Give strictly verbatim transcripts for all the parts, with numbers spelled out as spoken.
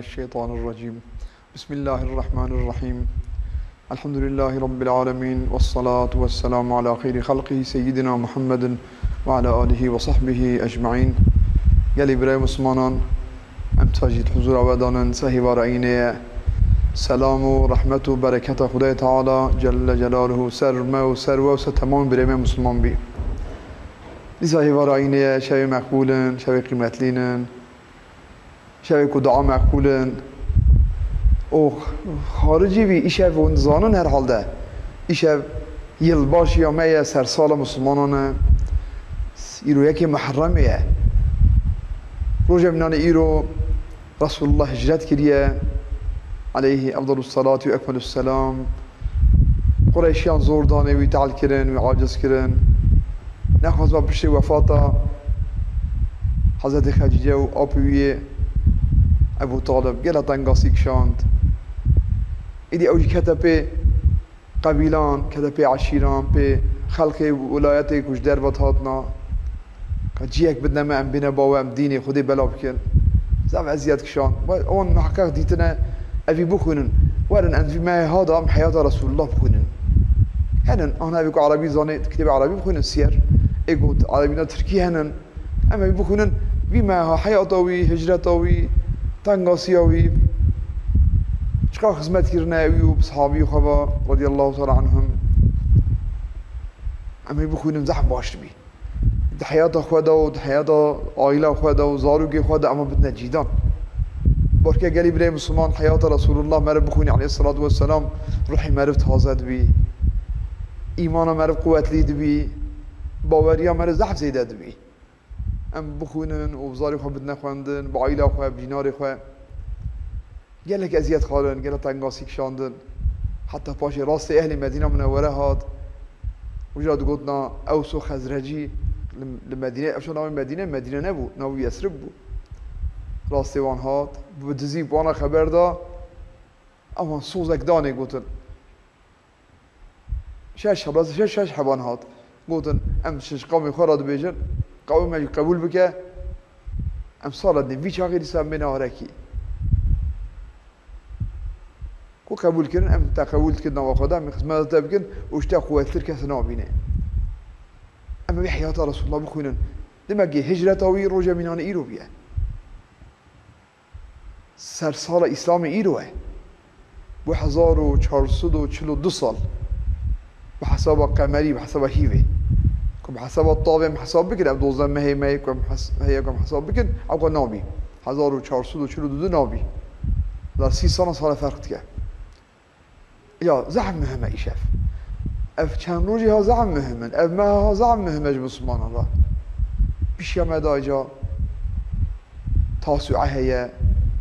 الشيطان الرجيم. بسم الله الرحمن الرحيم. الحمد لله رب العالمين، والصلاة والسلام على خير خلقه سيدنا محمد وعلى آله وصحبه أجمعين. Gelî birayê Muslimanan, em tacî huzura we danin, se hêvara îne ye. Selam û rehmet û bereketa Xwedayê Teala Celle Celaluhu ser me û ser we û ser temamê birayê me Musliman bî. Dîsa hêvara îne ye, şevê meqbûl in, şevê qîmetlîn in. Şevê ku dua meqbûl in. Û xaricî vî îşev hûn dizanin herhalde. Îşev yilbaşiya me ye, sersala Muslimanan e. Îro yekê Muharremê ye. Roja mînanê îro Resulullah hicret kiriye. Aleyhi efdalus salatu ve ekmelus selam. Qureyşiyan zor danê wî, tehl kirin, wî aciz kirin. Nexwest ba piştê wefata Hezretê Xedîce û apê wî yê Ebû Talib gela tengasî kişand. Îdî ew jî kete pê qebîlan, kete pê eşîran, pê xelkê wilayetê ku ji derve hatna. Ka ciyek bidine me, em bêne ba we, em dînê Xwedê bela bikin. Zaf eziyet kişand. We, wan miheqeq dîtine, evî bixwînin. Werin, em vî mehê ha de, em heyata Resulullah bixwînin. Henin, ana evî ku erebî zanê, kitêbê erebî bixwînin, siyer. Ê ku erebî ne, tirkî henin. Em evî bixwînin, vî meha heyata wî, hicreta wî, tengasiya wî, çiqas xizmet kirine wî û sahabî xwe ve, radiyallahu teala anhum. Em evî bixwînin, zehf baş dibî. Di heyata xwe de û di heyata aîla xwe de û zarokê xwe de ema bidine cîdan. Barke gelî birê Misliman heyata Resulullah meriv bixwînî aleyhisselatu vesselam, ruhê meriv taze dibî. Îmana meriv quwetlî dibî. Baweriya meriv zehf zêde dibî. Em bixwînin û zarê xwe bidine xwendin, bi aîla xwe, bi cînarê xwe. Gelek eziyet xwarin, gelek tengasî kişandin. Heta paşê rastê ehlê Medîna Munewwere hat. Uca digotina Ews û Xezrecî li, li Medîne, ew navê Medîne, Medîne nebû, navê Yesrib bû. Rastê wan hat, bi dizî bi wana xeber da, ewan sozek danê gotin. Şeş heba, şeş, şeş heban hat. Gotin, em şeş qewmê xwe re dibêjin, qewmê me jî qebûl bike, em sala din vî çaxê dîsa em bêne arekî. Ku qebûl kirin, em te qebûl dikin nava xwe de, em ê xizmeta te bikin û ji te quwettir kes nabîne. Em ê vê heyata Resulullah bixwînin. Demek ki hicreta wî roja mînanê îro bûye. Sersala Îslamê îro e. Bû hezar û çar sed û çil û du sal. Bi hesaba qemerî, bi hesaba hîvê. Ku bi hesaba tavê em hesab bikin, ev dozdeh mehê me ku em hes-, heye ku em hesab bikin, ew ka nabî. Hezar û çar sed û çil û du nabî. La sî sala sala ferq dike. Ya, zehf muhim e îşev. Ev çend rojê ha zehf muhim in. Ev meha ha zehf muhim e ji Mislimanan re. Pişiya me da ca Tasu'a heye.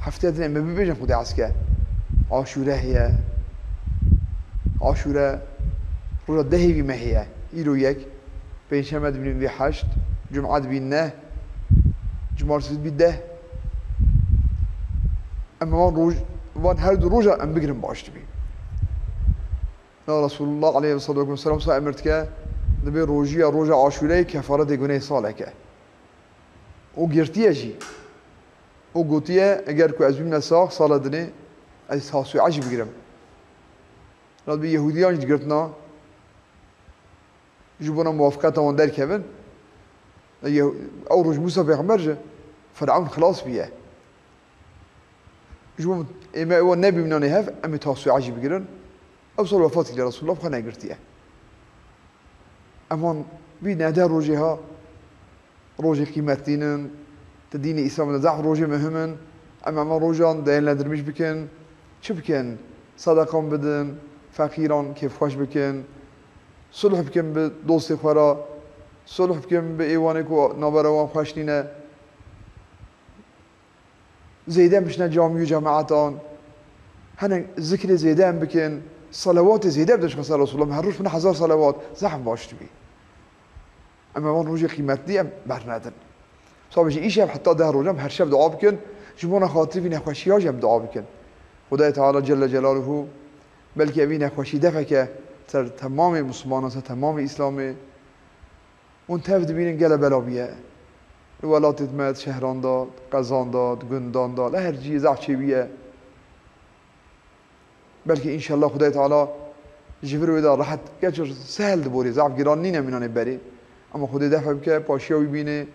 Hefteya din em ê bibêjin Xwedê eske. Aşure heye. Aşure roja dehê vî mehê ye. Îro yek. Pêncşeme dibînin vê heşt. Cuma dibîn neh. Cumartesi dibî deh. Em van roj, van her du roja em bigirin baş dibî. Na Resulullah aleyhissalatu vesselam sa emir dike, dibê rojiya roja Aşureyê kefaretê gunehê saleke. Û girtiye jî. Û gotiye, eger ku ez bîme sax, sala dinê ez Tasu'a jî bigirim. Rabbi Yehudiyan jî digirtina, ji bona muwafeqeta wan derkevin. Yehu-, ew roj Musa pêxember ji Firavun xilas bûye. Ji bo ême wan nebî mînanê hev, em ê Tasu'a jî bigirin. Ew sal wefat kiriye Resulullah, bi xwe negirtiye. Eman vî nehde rojê ha, rojê qîmetlîn in, di dînê Îslamê de zehf rojê muhim in. Em eman rojan değerlendirmiş bikin. Çi bikin? Sedeqan bidin, feqîran kêfxweş bikin, sulh bikin bi dostê xwe re, sulh bikin bi êwanê ku navbera wan xweş nîne. Zêde biçine camî û cemaetan. Hinek zikrê zêde em bikin. Selawatê zêde bidin ji xwe ser Resulullah. Her roj bine hezar selawat. Zehf baş dibî. Em ê van rojê qîmetlî em bernedin. Sabê jî îşev heta deh roj em her şev dua bikin. Ji bona xatirî vî nexweşiya jî em dua bikin. Xwedayê Teala Celle Celaluhu belkî evî nexweşî defeke ser temamê Muslimanan, ser temamê Îslamê. Hûn tev dibînin gele bela bûye. Li welatê me, di şehran de, di qezan de, di gundan de, li her cihê zaf çêbûye. Belkî înşellah Xwedayê Teala ji vir wê de rehet, gerçi sehel diborê, zaf giran nîne mînanê berê. Ama Xwedê def bike, paşiya wî bîne,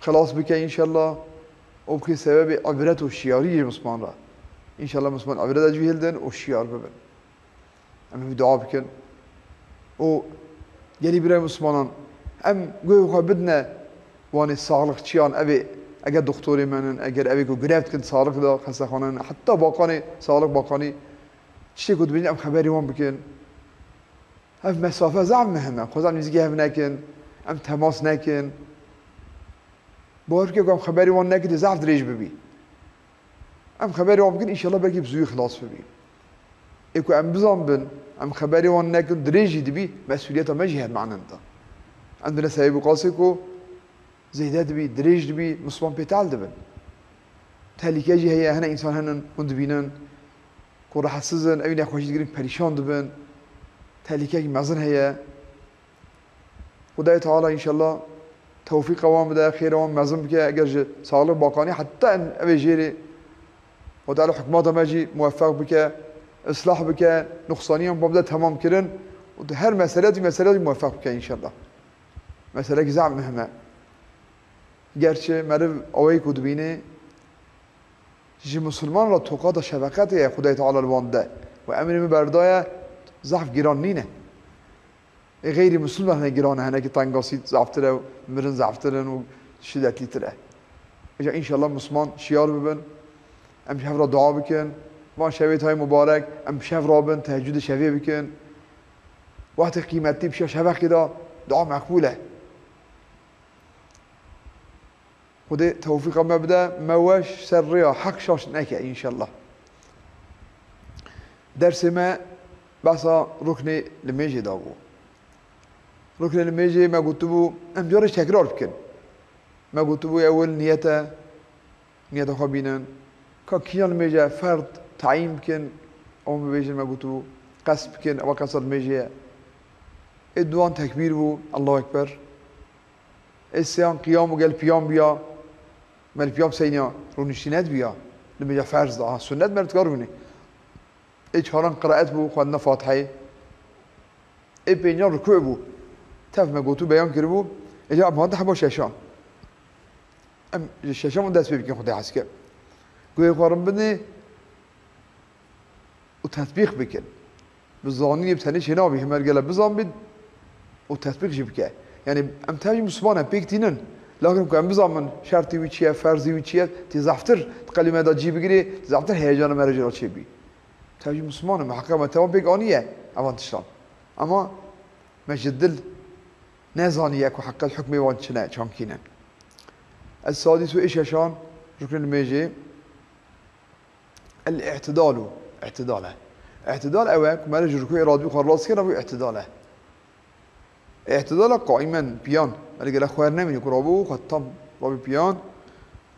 xilas bike înşellah. Û bike sebebê ibret û şiyarî ji Misliman re. Înşellah Misliman ibret ji wî hildin û şiyar bibin. Em hevî dua bikin. Û gelî birayê Mislimanan, em guhê xwe bidine wanê saxlixçiyan, ev ê, eger doktorê me nin, eger ev ê ku grev dikin saxlix de, xestexane nin, heta bakanê saxlix, bakanî, tiştê ku dibînin, em xeberî wan bikin. Ev mesafe zaf muhim e. Xwezan nêzîkî hev nekin, em temas nekin. Bawer bike ku em xeberî wan nekin, dê zaf dirêj bibî. Em xeberê wan bikin, înşellah belkî bi zûyî xilas bibî. Ê ku em bizanbin, em xeberê wan nekin, dirêj jî dibî, mesûliyeta me jî her manen de. Em dine sebebê qasê ku zêde dibî, dirêj dibî, Misliman pê tehl dibin. Tehlîke jî heye, hene însan henin, hûn dibînin ku rehetsiz in, ew nexweşî digirin, perîşan dibin. Tehlîkeyekî mezin heye. Xwedayê Teala înşellah tewfîqa wan bide, xêra wan mezin bike, eger ji Saxlix Bakanî heta en evê jêrê, Xwedê Teala hikûmeta me jî muweffeq bike, islah bike, nuqsaniyan wan bide temam kirin û di her meseleyekî, meseleyekî muweffeq bike înşellah. Meseleyekî zaf muhim e. Gerçi meriv awayî ku dibîne, ji Musulman re toqata şefeqetê ye Xwedayê Teala li wan de. Û emrê min berdaye, zaf giran nîne. Ê xeyrî Musulman hene giran e, hinekî tengasî zaftir e û mirin zaftir in û şidetlîtir e. Îja înşellah Musulman şiyar bibin, em ji hev re dua bikin. Van şevê tayê mubarek, em bi şev rabin, tehecudê şevê bikin. Wextê qîmetî bi şev şefeqê de dua meqbûl e. Xwedê tewfîqa me bide, me weş ser rêya heq şaş neke, înşellah. Dersê me behsa ruknê limêjê dabû. Ruknê limêjê me gotibû, em carê tekrar bikin. Me gotibû, ewil niyet e, niyeta xwe bînin. Ka kîjan limêje ferd tayîn bikin, ew bibêjin, me gotibû, qest bikin, ewa qesta limêjê ye. Ê duwan tekbîr bû, Allahu Ekber. Ê sêyan qiyam û gel piyam biya, me li piyam seyniya, rûniştî nedbiya. Limêja ferz de, ha, sunnet me li dikar rûnê. Ê çaran qiraet bû, xwendina Fatiheyê. Ê pêncan rukû bû. Tev me gotû beyan kiribû. Ê ca em hate hema şeşan. Em ji şeşan dest pê bikin Xwedê hez ke. Guhê xwe rin bidê. Û tetbîq bikin. Bi zanînê bi tenê çênabî, hema gele bizanbî û tetbîq jî bike. Yanî em tevî Misliman e, pêk tînin. Lakin ku em bizanbin şertî wî çi ye, ferzî wî çi ye, tê zaftir di qelbê me de cî bigirê, tê zaftir heyecana me re jê re çêbî. Tevî Misliman e, me heqa me tevan pêk aniye evan tiştan. Ama me ji dil nezaniye ku heqet hukmê wan çi ne, çankî ne. Ez sadîs û ê şeşan ruknê nimêjê. El-i'tidalu. I'tidal e. I'tidal ew e ku me li ji rukûyê radibî xwe rast kir, ev î'tidal e. Î'tidala qaimen, piyan. Me li gele xwer nemîne ku rabû, xwe tam rabî piyan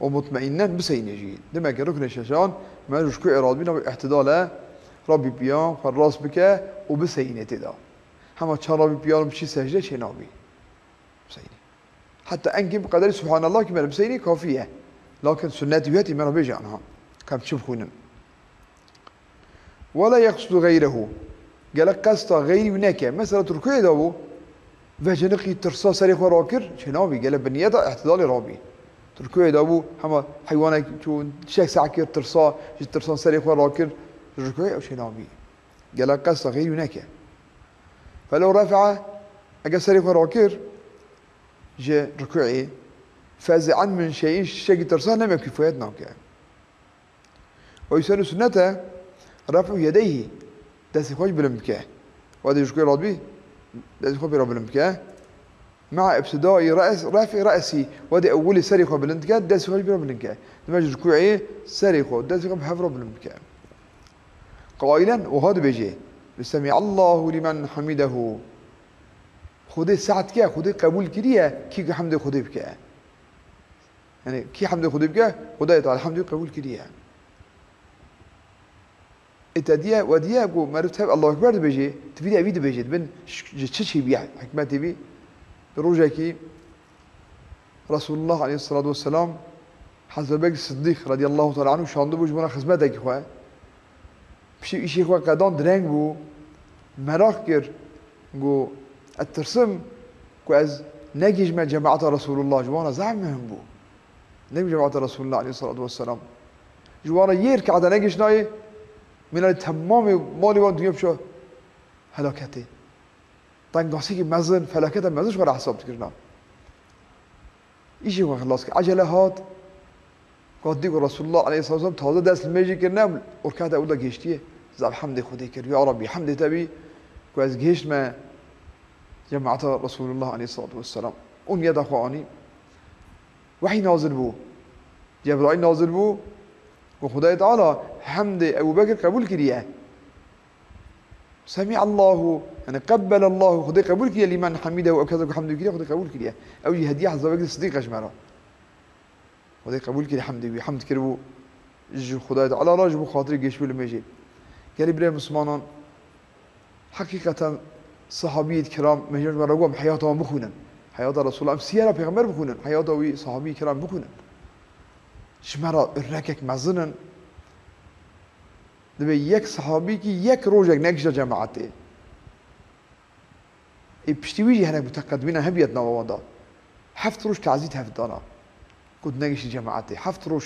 û mutmeinnen biseyne jî. Demek ki ruknê şeşan, me li rukûyê radibî, navê î'tidal e. Rabî piyan, xwe rast bike û biseyne tê de. Hema çar rabî piyan û biçî secde çê nabî. Biseynî. Heta enkê bi qederî Subhanallah kî me re biseynî kafî ye. Lakin sunnet wî hetî me re bêje anha. Ka em çi bixwînin. Wela yeqsudu geyrehu. Gele qesta xeyrî wî neke. Mesela tu rukûyê de bû. Veciniqî tirsa serê xwe rakir. Çê nabî. Gele bi niyeta îhtidalê rabî. Tu rukûyê de bû. Hema heywanek çû tiştek seh kir tirsa. Ji tirsan serê xwe rakir. Rukûyê ew çê nabî. Gele qesta xeyrî wî neke. Felo refa'a, eger serê xwe rakir ji rukûê, fezi'en min şey'in, tiştekî tirsa nebe kifayet nake. Ve yusenu sünnete ref'u yedeyhi, destê xwe jî bilind bike. Wadê ji rukûê radibî, destê xwe pê re bilind bike. Ma'a ibtidai re's, ref'i re'si, wadê ewilê serê xwe bilind dike, destê xwe jî pê re bilind dike. Demek ji rukûê serê xwe, destê xwe bi hev re bilind bike. Qailen, wiha dibêje, Semi'allahu limen hamidehu. Xwedê seh dike, Xwedê qebûl kiriye, kî ku hemdê Xwedê bike. Yani, kî hemdê Xwedê bike, Xwedayê Teala hemdê qebûl kiriye. Ê te diye, we diye ku meriv tev Allahu Ekber dibêje, tu vî de evî dibêje, dibin ş-, ji çi çêbiye hikmetê vî? Bi rojekî Resulullah aleyhissalatu vesselam Hezret Bekir Siddîq radiyallahu teala anhu şandibû ji bona xizmetekî xwe. Piştî îşê xwe qedan direng bû, meraq kir, got, "Ez tirsim ku ez negihîjme cemaeta Resulullah." Ji wan re zehf muhim bû. Negihîjme cemaeta Resulullah aleyhissalatu vesselam. Ji wan re yê rikata negihîştayê, mîna temamê malê wan dinya biçe helaketê. Tengasikî mezin, felaketa mezin ji xwe re hesab dikirina. Îşê xwe xilas kir. Ecele hat. Got dî ku Resulullah aleyhissalatu vesselam taze dest li mêjê kirine, û rikata ew de gihiştiye. Zaf hemdê Xwedê kir. Ya Rabbî, hemdê te bî ku ez gihiştime cemaeta Resulullah aleyhissalatu vesselam. Û niyeta xwe anî. Wehî nazil bû. Cebraîl nazil bû. Ku Xwedayê Teala hemdê Ebu Bekir qebûl kiriye. Semîallahu, yani qebbelallahu, Xwedê qebûl kiriye, lîmen hemîdehu, ew kesa ku hemdê kiriye, Xwedê qebûl kiriye. Ew jî hediya Hezret Bekir Sidîq e ji me re. Xwedê qebûl kiriye hemdê wî, hemd kiribû ji Xwedayê Teala re, ji bo xatirê gihiştibû li mêjê. Gelî birê Mislimanan, heqîqeten sahabiyê kiram, mêjê ji me re got, em heyata wan bixwînin. Heyata Resulullah, em siyera Pêxember bixwînin. Heyata wî sahabiyê kiram bixwînin. Ji me re örnekek mezin in. Divê yek sahabîkî yek rojek negihişte cemaetê. Ê piştî wî jî hinek muteqedimînan hebûye di nava wan de. Heft roj tazî tevdana. Ku negihiştî cemaetê. Heft roj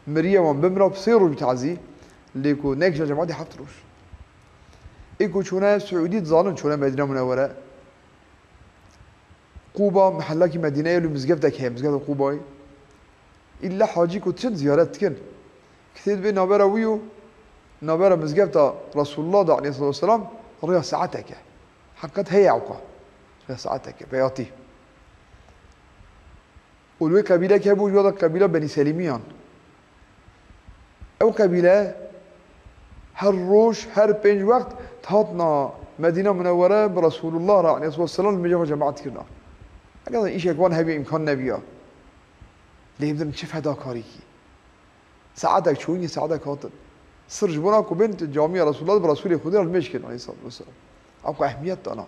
miriye wan bimra, sê roj tazî. Lê ku negihişte cemaetê heft roj. Ê ku çûne Siûdî dizanin, çûne Medîne Munewwere. Qûba, mihellakî Medîneyê li mizgeftek heye, mizgefta Qûbayê. Îlla hacî ku diçin ziyaret dikin. Kitêb dibê navbera wî û navbera mizgefta Resulullah de aleyhissalatu vesselam rêya saetek e. Heqet heye ewqa. Rêya saetek e, veyatî. Û li wê qebîlek hebû, ji wada qebîla Benî Selîmiyan. Ew qebîle her roj, her pênc wext dihatna Medîna Munewwere bi Resulullah re aleyhissalatu vesselam li mêja xwe cemaet dikirina. Heqeten îşek wan hebî îmkan nebiya. Lê bidin çi fedakarîkî. Saetek çûyî, saetek hatin. Sir ji bona ku bên camiya Resulullah bi Resulê Xwedê re li mêj kirin aleyhissalatu vesselam. Ewka ehmiyet dana.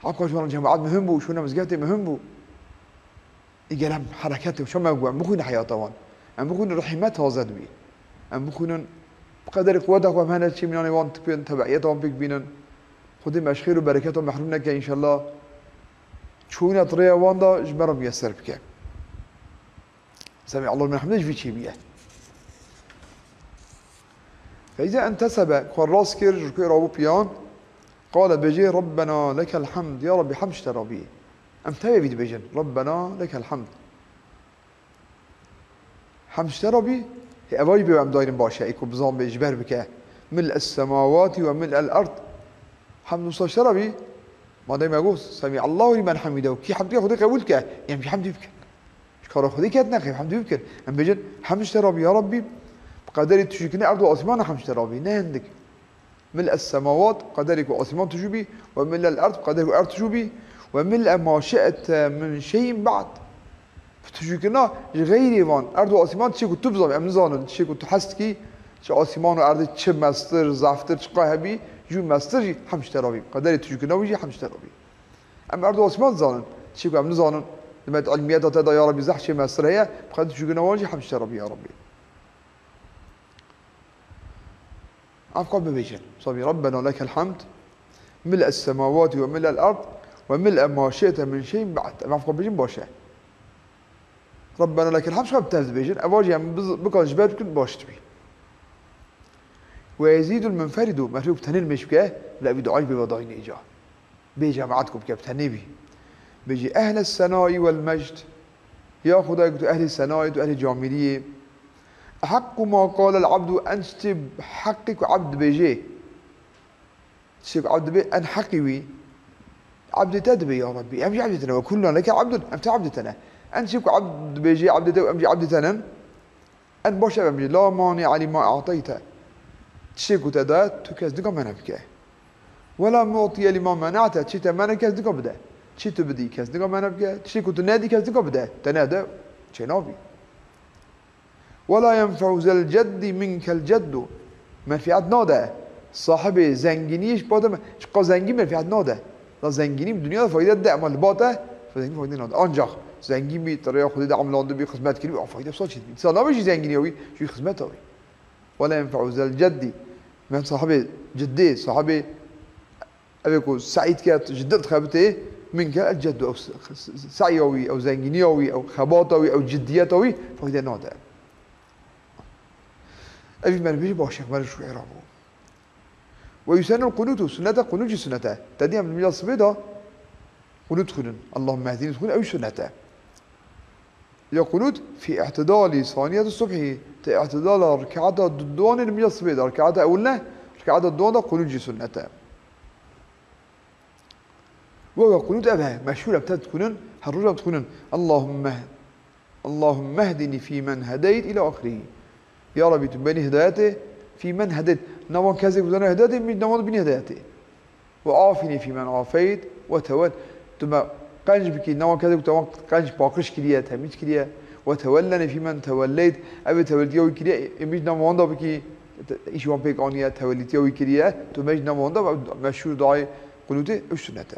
Ewka ji wan cemaet muhim bû, şûna mizgeftê muhim bû. Îger em hereketê û çamek bû, em bixwînin heyata wan. Em bixwînin rihî me taze dibî. Em bixwînin bi qederê quweta xwe em hene çê mînanê wan tibên, tebeiyeta wan pêk bînin. Xwedê me ji xêr û bereketa mehrum neke înşellah. Çûyîna di rêya wan de ji me re miyeser bike. Semî Allahu limen hemdê ji vî çêbûye. Fe îza entesebe, xwe rast kir, ji rukûyê rabû piyan, qale bêjê, Rabbena lekel hemd, ya Rabbî, hemd ji te re bî. Em tevê vî dibêjin, Rabbena lekel hemd. Hemd ji te re bî, hê eva jî bê em dayînin baş e, ê ku bizan bê ji ber bike. Mil es semawatî ve mil el erd. Hemd wisa ji te re bî. Madem me got, Semî Allahu limen hemîdehu. Kî hemd ke Xwedê qebûl ke, em jî hemd wî bikin. Ji kara Xwedê ketine xêr, hemd wî bikin. Em bêjin, hemd ji te re bî, ya Rabbî, bi qederê tu jî kine erd û asîman hemd ji te re bî. Ne hindik. Mil es semawat, qederê ku asîman tijû bî, ve mil el erd, qederê ku erd tijû bî, ve mil e ma şi'te min şeyin ba'd. Bi tijûkirina ji xeyrê van, erd û asîman tiştê ku tu bizanî, em nizanin, tiştê ku tu hez dikî, ji asîman û erdê çi mestir, zeftir, çiqa hebî, jû mestir jî hem ji te re bî. Qederê tijûkirina wî jî hem ji te re bî. Em erd û asîman dizanin, tiştê ku em nizanin, di me di ilmiyeta te de ya Rabbî zehf çê mestir heye, bi qederê tijûkirina wan jî hem ji te re bî ya Rabbî. Ev xwe bibêjin. Sabî, Rabbena lekel hemd, mil es semawati ve mil el erd ve mil e ma şi'te min şeyin ba'd. Em ev xwe bibêjin baş e. Rabbena lekel hemd, xwe bi tev dibêjin. Eva jî em biz-, bikan ji ber bikin baş dibî. Ve yezîdul munferidu, merhûk tenê mêş bike, bila vî duayî bê vedayînê îca. Bê cemaet ku bike bi tenê bî. Bêjî, "Ehle senayî wel mecd." Ya Xwedayê ku tu ehlê senayê, tu ehlê camîliyê. "Ehaqqu ma qalel abdu", en tiştê heqî ku ebd dibêjê. Tiştê ku ebd dibê, en heqî wî. Ebdê te dibê, ya Rabbî. Em jî ebdê te ne. "Ve kulluna leke abdun", em tê ebdê te ne. En tiştê ku ebd dibêjê, ebdê te, em jî ebdê te ne. En baş ev em jî, "La mani'a lima a'tayte." Tiştê ku te da, tu kes nika mene bike. "Ve la mu'tiye lima mena'te." Tiştê te mene kes nika bide. Tiştê tu bidî, kes nika mene bike. Tiştê ku tu nedî, kes nika bide. Te nede, çê nabî. "Ve la yenfe'u zel ceddi minkel ceddu." Menfiat nade. Sahibê zengînî ji ba te me-, çiqa zengîn menfiat nade. La zengînî bi dinya de fayde de, ema li ba te zengîn fayde nade. Ancak Zengîn bî, di rêya Xwedê de emilandibî, xizmet kiribî, a fayde wisa çi dibî? Însan nabe jî zengîniya wî, jî xizmeta wî. Wela yenfe'u zel ceddi. Min sahibê ciddê, sahibê evê ku se'î dike, ciddi dixebitê, minke el ceddu, ew s-, s-, se'ya wî, ew zengîniya wî, ew xebata wî, ew ciddiyeta wî fayde nade. Evî meriv bêjî baş e, meriv ji Iraq bû. Ve yusennu qunutu, sunnete, qunût jî sunnete. Te dî em li mîja sibê de qunût dixwînin. Allahümme ehdini dixwînin, ew jî sunnete. Ya qunût fî i'tidalî saniyeti subhî, te i'tidala rikata du-, duanê li mîja sibê de, rikata ewil ne, rikata duan de qunût jî sunnete. Weke qunût ev e, meşhûr e, em te dixwînin, her roj em dixwînin. Allahümme, Allahümme ehdini fî men hedeyt ila axirî. Ya Rabî, tu benî hidayetê, fî men hedeyt. Navan kesê ku dana hidayetê, min navan binî hidayetê. Ve afînî fî men afeyt, ve tewel. Tu me qenc bikî, navan kesê ku te wan qenc paqij kiriye, temîz kiriye. Ve tewellenî fî men tewelleyt. Ev ê tewellîtiya wî kiriye, ê min jî navan da bikî, îş wan pêk aniye, tewellîtiya wî kiriye. Tu me jî navan da, meşhûr dayê qunûtê, ew sunnete.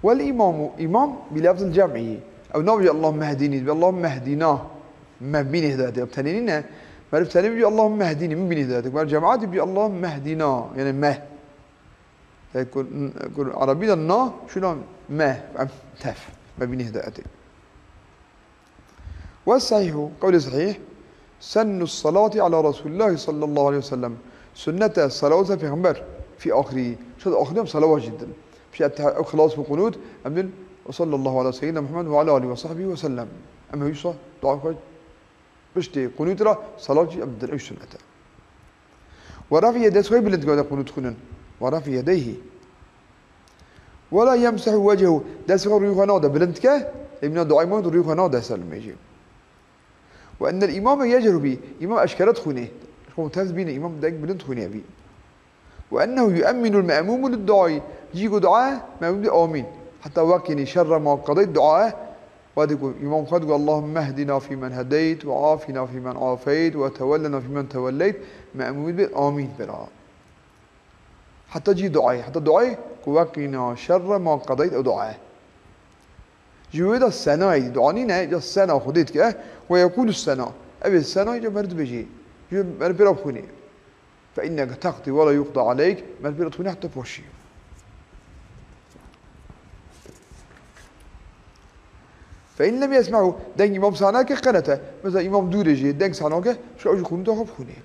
Wel îmamu, îmam bi lefzil cem'î. Ew nabêje Allahümme ehdînî, dibê Allahümme ehdîna. Me bînê hidayetê. Ew tenê nîne. Meriv tenê bêje Allahümme ehdînî, min bînê hidayetê. Meriv cemaetî bêje Allahümme ehdîna. Yani me. Yani ku, ku erebî de na, şuna me. Em tef. Me bînê hidayetê. Ve sahîhu, qewlê sahîh, sennu salati ala Resulillahi sallallahu aleyhi ve sellem. Sunnete salawat ser Pêxember fî axirî. Şad axirî em salawat jî din. Pişt ev xilas bû qunût, em din ve sallallahu ala seyyidina Muhammed ve ala alihi ve sahbihi ve sellem. Em hewîsa dua xwe piştê qunût ra salawat jî em din, ew sunnete. Ve rafi yedeyhi, dest xwe bilind dike, qunût dixwînin. Ve rafi yedeyhi. Ve la yemsehu wecehu. Dest xwe rûyê xwe nade, bilind dike. Lê mîna duayê me rûyê xwe nade ser limêjê. Ve ennel îmame yecehru bî. Îmam eşkere dixwîne. Xwe tez bîne, îmam deng bilind dixwîne bî. Ve ennehu yu'emminul me'mumu lid duayî. Cî ku dua, me'mûm dê amîn. Heta weqînî şerre ma qedeyt dua. Wadî ku îmam xwe digo, Allahümme ehdina fî men hedeyt, ve afina fî men afeyt, ve tewellena fî men tewelleyt, me'mûmî dibê amîn pêra. Heta cî duayê, heta duayê ku weqîna şerre ma qedeyt, ew dua ye. Ji wê de senayê dî, dua nîne, ca sena Xwedê dike, ve yekûlu sena. Ev ê senayê ca meriv dibêjê. Ji wê meriv pêra bixwînê. Fe inneke teqdî ve la yuqda aleyk, meriv pêra dixwîne heta paşî. Fe in lem yesme'u, deng îmam sena ke qenete. Mesela îmam dûrê jî, deng sena ke, şu ew jî qunûta xwe bixwînê.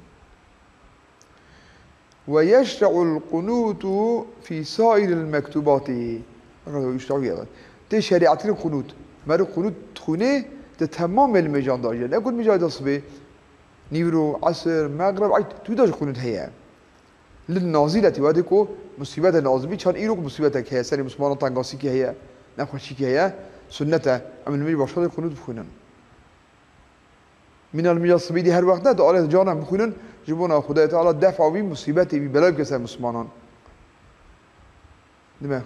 Ve yeşre'ul qunutu fî sairil mektubati. Tê şerîetkirin qunût. Meriv qunût dixwîne di temamê limêjan de jî. Ne ku limêja da sibê, nîvro, esir, mexreb, ey, tu da jî qunût heye. Lil nazîletî, wextê ku musîbete nazil bî, çan îro ku musîbetek heye, serê mismanan tengasîkî heye, nexweşîkî heye, sunnet e. Em limêj başka de qunût bixwînin. Mîna limêja sibî dî her wext ne, tu alê caran bixwînin, ji bona Xwedayê Teala defa wî musîbetê wî bela bike ser mismanan. Dime.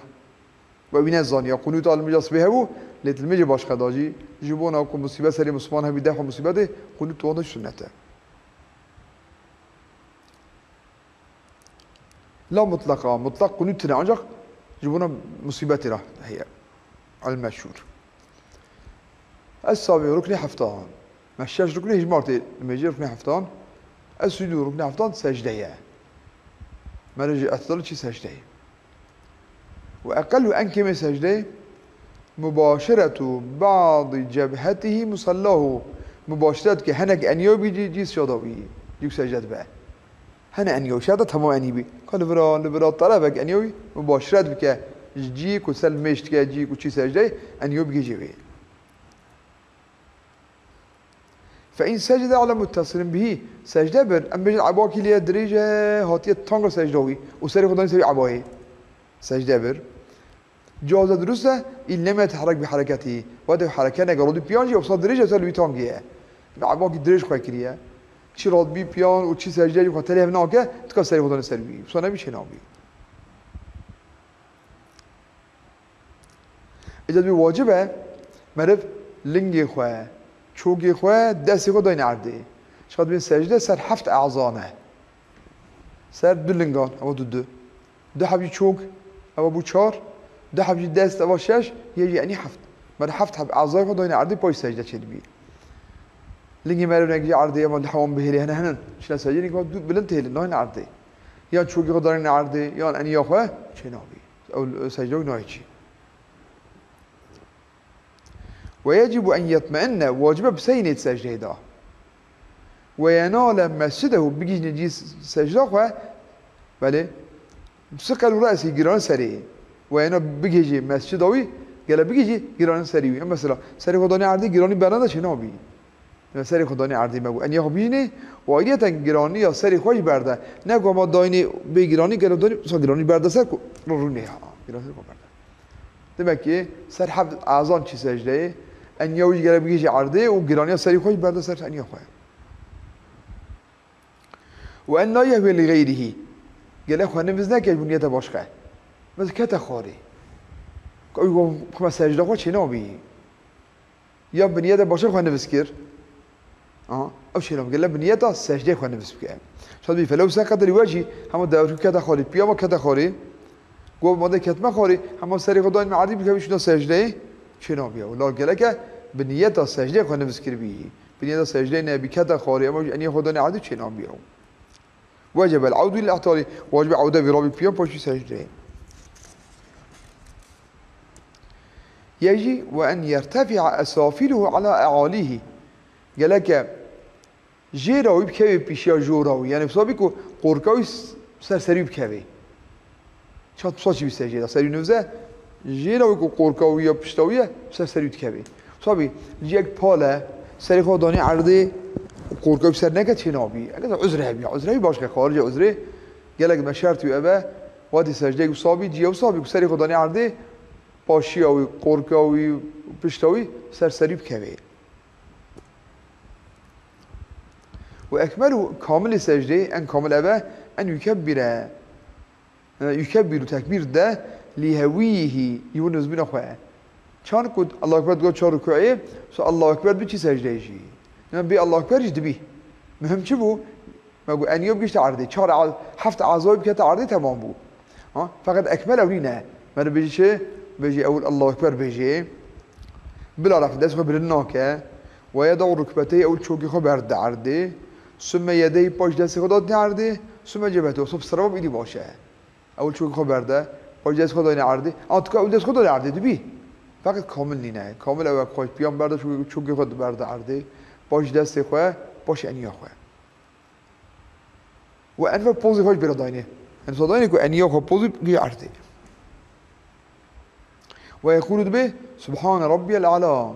We wî nezaniya, qunûta limêja sibê hebû, lê limêjê başka da jî, ji bona ku musîbet serê misman hebî, defa musîbetê, qunût wan de sunnet e. La mutleqa, mutlaq qunût tune, ancak ji bona musîbetê re heye. El meşhûr. Es-sabi, ruknê heftan. Me şeş ruknê hijmar tê, limêjê ruknê heftan. Es-sucûdu, ruknê heftan secde ye. Meriv ji îtidal çî secde ye. Ve eqellu, en kêmê secdeyê, mubaşeretu ba'di cebhetihi musallahu. Mubaşeret ke henek eniya bî cî, cî sicada wî, cî ku secde dibe. Hene eniya wî, şerta temam enî bî. Ka li vira, li vira terefek eniya wî mubaşeret bike. Ji cî ku ser mêj dike, cî ku çî secdeyê, eniya bigihîje wê. Fe in secde ala muttesirin bihî, secde bir, em bêjin ebakî lê dirêj e, hatiye tanga secda wî û serê xwe danî serê ebayê. Secde bir. Caze dirust e, in lem yeteherrek bi hereketî. Wextê hereke neke, radî piyan jî, wisa dirêj e, ser li wî tangê ye. Ebakî dirêj xwe kiriye. Çi radbî piyan û çi secde jî xwe telê hev nake, tika serê xwe danî ser wî. Wisa nebî çê nabî. Îca dibê wacib e, meriv lingê xwe, çokê xwe, destê xwe dayne erdê. Ji xwe dibên secde ser heft e'za ne. Ser du lingan, ewa du du. Du heb jî çok, ewa bû çar. Du heb jî dest, eva şeş, yê jî enî heft. Merê heft heb ezayê xwe dayne erdê, paş secde çêdibî. Lingê merê nek jî erdê, ema li hewan bihêlê hene henin. Çine secde, lingê xwe dû bilind hêlin, dayne erdê. Yan çokê xwe dayne erdê, yan eniya xwe çênabî. Ew secde wî nayê çî. Ve yecibu en yetme'inne, wacibe bi seynê di secdeyê de. Ve yenale mescidehu, bigihîjne cî secda xwe, belê, siqelu re'sî, girani serê. Ve yena bigihîjî mescida wî, gele bigihîjî girani serê wî. Mesela, serê xwe danî erdê, girani berdan de çênabî. Mesela, serê xwe danî erdê me bû. Eniya xwe bigihîjînê, û ayriyeten giraniya serê xwe jî berde. Ne ku ma dayînê bê giranî, gelo danî, wisa giranî berde ser ku rûnê ha. Giranî ser ku berde. Demek ki ser heft ezan çî secdeyê, eniya wî jî gele bigihîjî erdê û giraniya serê xwe jî berde ser eniya xwe. Ve en la yehwe li geyrihî. Gele xwe niviz neke ji bo niyete başqe. Mesela kete xwarê. Ew xwe secda xwe çênabî. Ya bi niyete başqe xwe niviz kir. Aha, ew çênabî. Gele bi niyeta secdeyê xwe niviz bike. Şad bî felew seqete li we jî hema dewrkî kete xwarê, piyama kete xwarê. Got, ma de ketme xwarê, hema serê xwe dayne erdê, bikevî şûna secdeyê, çênabî. Wela geleke bi niyeta secdeyê xwe niviz kiribî. Bi niyeta secdeyê nebî, kete xwarê, ema jî eniya xwe dayne erdê, çênabî. Wecebel awdu lil ihtali, wacib e awde vî rabî piya paşî secdeyê. Yê jî ve en yertefi'a esafiluhu ala e'alihi. Geleke jêra wî bikeve pêşiya jora wî. Yani wisa bî ku qorka wî s-, ser serî wî bikeve. Çat wisa çî bî ser jêra, serî nivze, jêra wî ku qorka wî ya pişta wî ye, ser serî wî dikeve. Wisa bî, ciyek pale, serê xwe danî erdê, qorka wî ser neke çênabî. Eger uzre hebî, uzre hebî başke, xarice uzrê, gelek me şert wî eve, wextê secdeyê wisa bî, ciya wisa bî ku serê xwe danî erdê, paşiya wî, qorka wî, pişta wî, ser serî bikeve. Ve ekmelu, kamilê secdeyê, en kamil eve, en yukebbire. E, yukebbiru, tekbîr de, li hewîhî, ji bo nizbîna xwe. Çan ku Allahu Ekber digot çar rukûyê, so Allahu Ekber bi çi secdeyê jî. Yani bê Allahu Ekber jî dibî. Muhim çi bû? Me got, eniya bigihîşte erdê. Çar a-, heft ezayê bikete erdê, temam bû. Ha? Feqet ekmel ew nîne. Me dibêjî çi? Bêjî ewil Allahu Ekber bêjî. Bila ref dest xwe bilind nake. Ve yeda'u rukbeteyhi, ewil çokê xwe berde erdê. Sümme yedeyhi, paş destê xwe datîne erdê. Sümme cebhete. Sob sirava îdî baş e. Ewil çokê xwe berde. Paş destê xwe dayne erdê. A, tu ka ewil dest xwe dayne erdê dibî. Feqet kamil nîne. Kamil ew e ku xwe piyan berde, çokê, çokê xwe berde erdê. Paş destê xwe, paş eniya xwe. Û enve pozê xwe ji bîra dayne. Enve dayne ku eniya xwe pozî bî erdê. Ve yekûlu dibe, Subhane Rabbiyel Ala.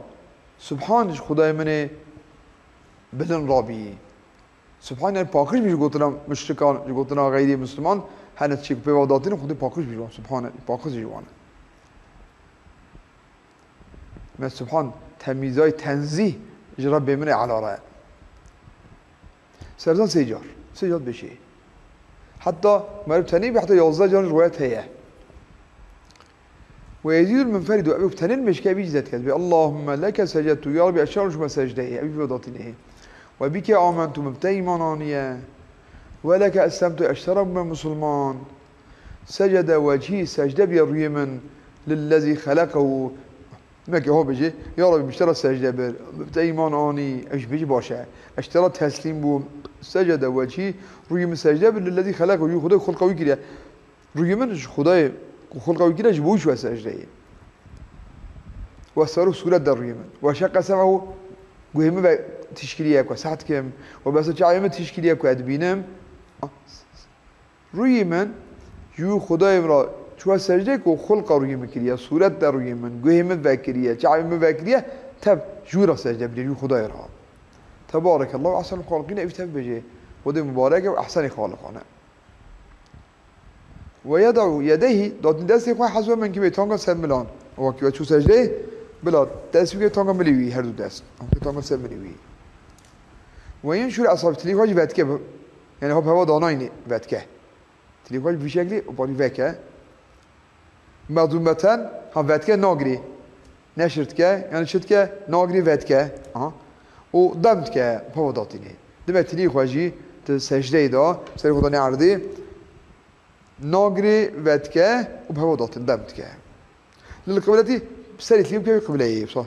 Subhan ji Xwedayê min ê bilind rabî. Subhan yani paqij bî ji gotina muşrikan, ji gotina xeyrî Misliman, hene çî ku pê ve datînin, Xwedê paqij bî ji wan. Subhan paqij bî ji wan. Me subhan temîzay tenzîh ji Rebbê min ê Ela re. Serzan sê car. Sê car bêjê. Heta meriv tenê bî, heta yazdeh car riwayet heye. Ve yezîdul munferîdu, ew tenê mêşke bî zêde dike. Bi Allahümme leke secedtu, ya Rabbi, ez şer şime secdeyê. Ew vê datînê. Ve bike amentu, min bi te îman aniye. Ve leke eslemtu, ez ji te re bûme musulman. Secede wechî, secde bîye rûyê min, lillezî xeleqehu. Meke ho bêjê, ya Rabbi, min ji te re secde bir, bi te îman anî, ew jî bêjî baş e. Ez ji te re teslîm bûm. Secede wechî, rûyê min secde bir, lillezî xeleqehu, ji Xwedayê xulqa wî kiriye. Rûyê min ji Xwedayê ku xulqa wî kiriye, ji bo wî çûye secdeyê. Westara sûret da rûyê min. Weşeqqa sem'ehu, guhê min ve tîşkiliye ku ez seh dikim. Webesa çavê min tîşkiliye ku ez dibînim. Rûyê min ji wî Xwedayê min re çûye secdeyê ku xulqa rûyê min kiriye, sûret da rûyê min, guhê min vekiriye, çavê min vekiriye, tev ji wî re secde bike, ji wî Xwedayê re. Tebarekallahu ehsenul xaliqîn, ev tev bêjê. Xwedê mubarek e û ehsenê xaliqan e. Ve yed'u yedeyhi, datîn destê xwe hezwe menkibê, tanga ser milan. Wekî we çû secdeyê, bila dest bike tanga milê wî, her du dest. Tanga ser milê wî. Ve yenşur esabî, tilî xwe jî vedike bi. Yani hop heva danayne vedike. Tilî xwe jî bi vî şeklî û parî veke. Medûmeten, ha vedike nagirê. Neşir dike, yani çi dike? Nagirê vedike. Aha. Û dem dike, hop heva datîne. Dime tilî xwe jî di secdeyê de, serê xwe danê erdê. Nagirê vedike û bi heva datin dem dike. Lil qibletî, serê tî bikeve qibleyê, wisa.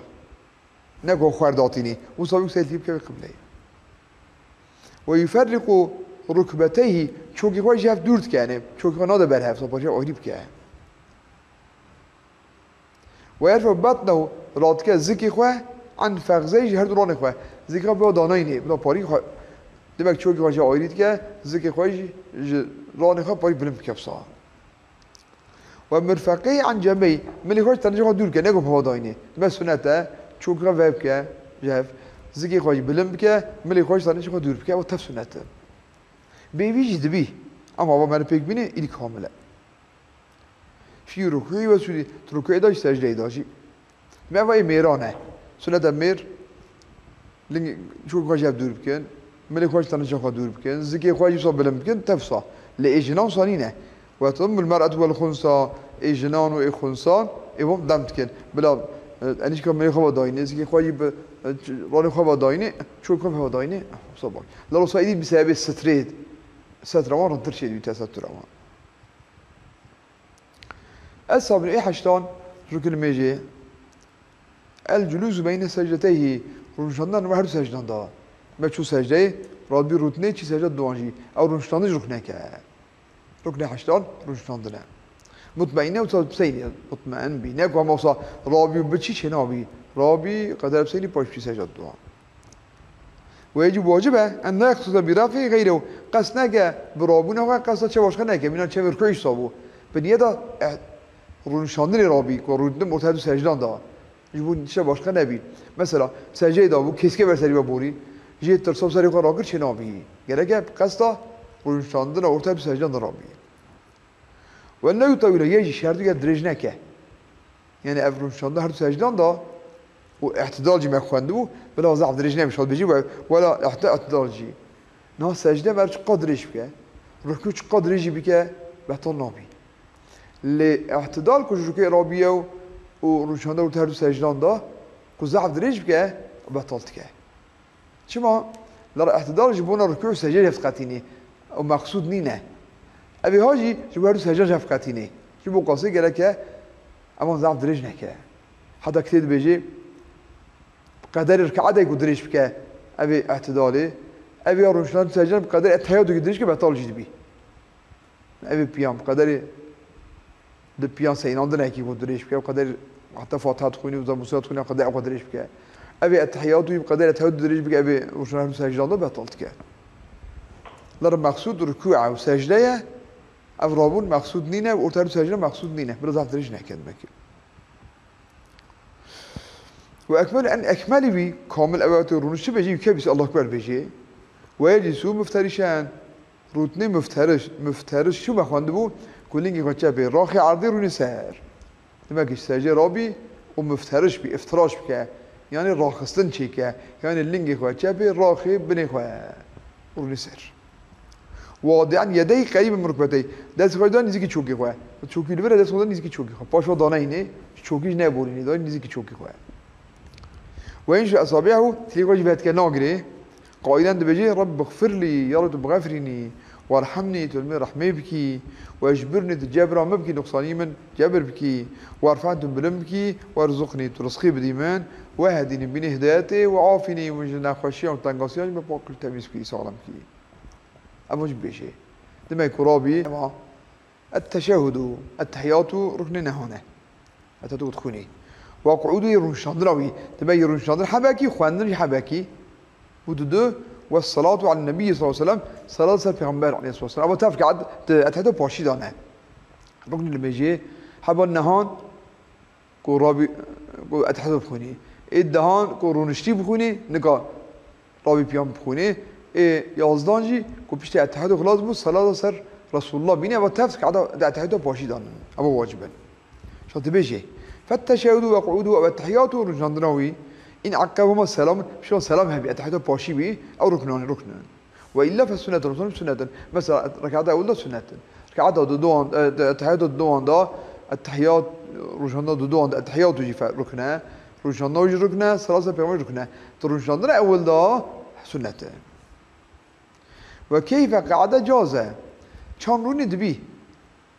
Ne ku xwer datînî, wisa wî serê tî bikeve qibleyê. Ve yuferriqu rukbeteyhi, çokê xwe ji hev dûr dike, yanî çokê xwe nade ber hev, wisa parçe ayrî bike. Ve yerfe'u batnehu, radike zikê xwe, an fexzeyhi, ji her du ranê xwe. Zikê xwe bila danayînê, bila parî xwe. Demek çokê xwe ji ayrî dike, zikê xwe jî ji ranê xwe parî bilind bike, wisa. Ve mirfeqeyhi an cembeyhi, milê xwe ji tenişê xwe dûr bike, ne ku peva dayînê. Dime sunet e, çokê xwe ve bike, ji hev. Zikê xwe jî bilind bike, milê xwe ji tenişê xwe dûr bike, ew tev sunet e. Bê vî jî dibî. Ama va me pêk bîne, îlî kamil e. Fî rukûî ve sudî, tu rukûyê de jî secdeyê de jî. Me va ê mêran e. Sunet e mêr, ling, çokê xwe ji hev dûr bikin. Milê xwe ji tenişa xwe dûr bikin. Zikê xwe jî wisa bilind bikin, tev wisa. Lê ê jinan wisa nîne. Ve tadimmul mer'etu vel xunsa, ê jinan û ê xunsan, ê wan dem dikin. Bila, e, enîşka milê xwe ve dayînê, zikê xwe jî bi, e, ç-, ranê xwe ve dayînê, çokê xwe ve dayînê, wisa bak. Lalo wisa êdî bi sebebê sitrê, setra wan rintir çêdibî, tesetura wan. Es-sabi'u, ê heştan, ruknê mêjê. El culusu beyne secdeteyhi, rûniştandin li her du secdan de. Me çû secdeyê, radbî rûtinê çî secda duan jî. Ew rûniştandin jî ruknek e. Ruknê heştan rûniştandin e. Mutmeîne û tasbîseyne, mutmeîn bî. Ne ku hema wisa rabî û biçî çênabî. Rabî qeder biseynî paş bî secda duan. Ve yecib, wacib e, en la yeqside bi rafî xeyrehu. Qest neke bi rabûna xwe, qesta çe başqa neke. Mîna çevê rukû îsa bû. Bi niyeta, eh, rûnişandinê rabî, ku rûniştin ortaya du secdan da. Ji bo tişta başqa nebî. Mesela, secdeyê da bû, kêske ber serî ve borî. Jê tirsa serê xwe rakir çê nabî. Gereke bi qesta rûnişandina ortaya du secdan da rabî. Ve la yutewîle, yê jî şertî ye dirêj neke. Yani ev rûniştandin her du secdan da û îtidal jî me xwendibû, bila zaf dirêj nebî, şad bêjî we, wela îhti-, îtidal jî. Niha secde me çiqa dirêj bike, rukû çiqa dirêj jî bike, betal nabî. Lê îtidal ku ji rukûyê rabî ye û rûniştandin û her du secdan da, ku zaf dirêj bike, betal dike. Çima? Lera îtidal ji bona rukû û secdeyê ji hev diqetînê. Ew meqsûd nîne. Ev ê ha jî ji bo her du secdan ji hev diqetînê. Ji bo qasê gereke evan zaf dirêj neke. Heta kitêb dibêje, bi qederê rikatê ku dirêj bike, ev ê îtidalê. Ev ê ya rûniştandin secdan bi qederê etehiyatokî dirêj bike, betal jî dibî. Ev ê piyan, bi qederê di piyan seynandinekî ku dirêj bike, bi qederê heta Fatiha dixwînî û Musûya dixwînî, bi qederê ew dirêj bike. Ev ê etehiyatû bi qederê etehiyatû dirêj bike, ev ê rûniştandin her du secdan da betal dike. Lera meqsûd rukû û secde ye, ev rabûn meqsûd nîne, orta her du secdan meqsûd nîne. Bila zaf dirêj neke demek. Ve ekmel en ekmelî wî, kamil ew e, tu rûniştî bêjî, yûke bîst Allahu Ekber bêjî. Ve yeclisu mufterişen. Rûtinê muftiriş, muftiriş çi me xwendibû? Ku lingê xwe çepê raxê erdê rûnî ser. Demek ki secdê rabî û muftiriş bî, iftiraş bike. Yani raxistin çêke. Yani lingê xwe çepê raxê binê xwe rûnî ser. Wadi'en yedeyhi qerîben min rukbeteyhi. Dest xwe da nîzîkî çokî xwe. Çokî li vir e, dest xwe da nîzîkî çokî xwe. Paş xwe daneyne, çokî jî neborîne, da nîzîkî çokî xwe. Ve yenşu esabi'ehu, tilî xwe jî vedike nagirê. Qailen dibêje, Rabbixfirlî, ya Rab tu bixefrînî, werhemnî, tu li min rehmê bikî, wecbirnî, tu cebra min bikî, nuqsanî min cebir bikî, werfe'nî, tu bilind bikî, werzuqnî, tu rizqî bidî min, wehdînî, bînî hidayetê, we'afînî, min ji nexweşiyan û tengasiyan jî min pak kir, temîz bikî, saxlem bikî. Ev jî bêjê. Demek ku rabî, ema, et-teşehhudu, et-tehiyatu ruknê nehan e. Heta tu dixwînî. Ve qu'udu yê rûniştandina wî. Dime yê rûniştandin hebekî, xwendin jî hebekî. Û didu, ve salatu alen nebî sallallahu aleyhi ve sellem, salat ser Pêxember aleyhissalatu vesselam. Ama tev ki et-, etehiyata paşî dane. Ruknê li mêjê, heba nehan, ku rabî, ku etehiyata bixwînî. Ê dehan, ku rûniştî bixwînî, nika rabî piyan bixwînê. Ê yazdan jî ku piştî etehiyatê xilas bû, selata ser Resulullah bîne, eva tevs keda di etehiyata paşî danin. Eva wacib in. Şa dibêjê, fetteşehhudu ve qu'udu ve tehiyatu, rûniştandina wî, in eqebehuma selamun, pişta selam hebî, etehiyata paşî bî, ew ruknan, ruknin. Ve illa fe sunnetin, ruknan sunnetin. Mesela, rekata ewil de sunnetin. Rekata duduan, e, de, etehiyata duduan da, etehiyat, rûniştandina duduan da, etehiyatu jî fe-, rukne, rûniştandina jî rukne, selasa peyxamber rukne. Tu rûniştandina ewil da sunnet e. Ve keyfe qe'ade caze. Çan rûnî dibî.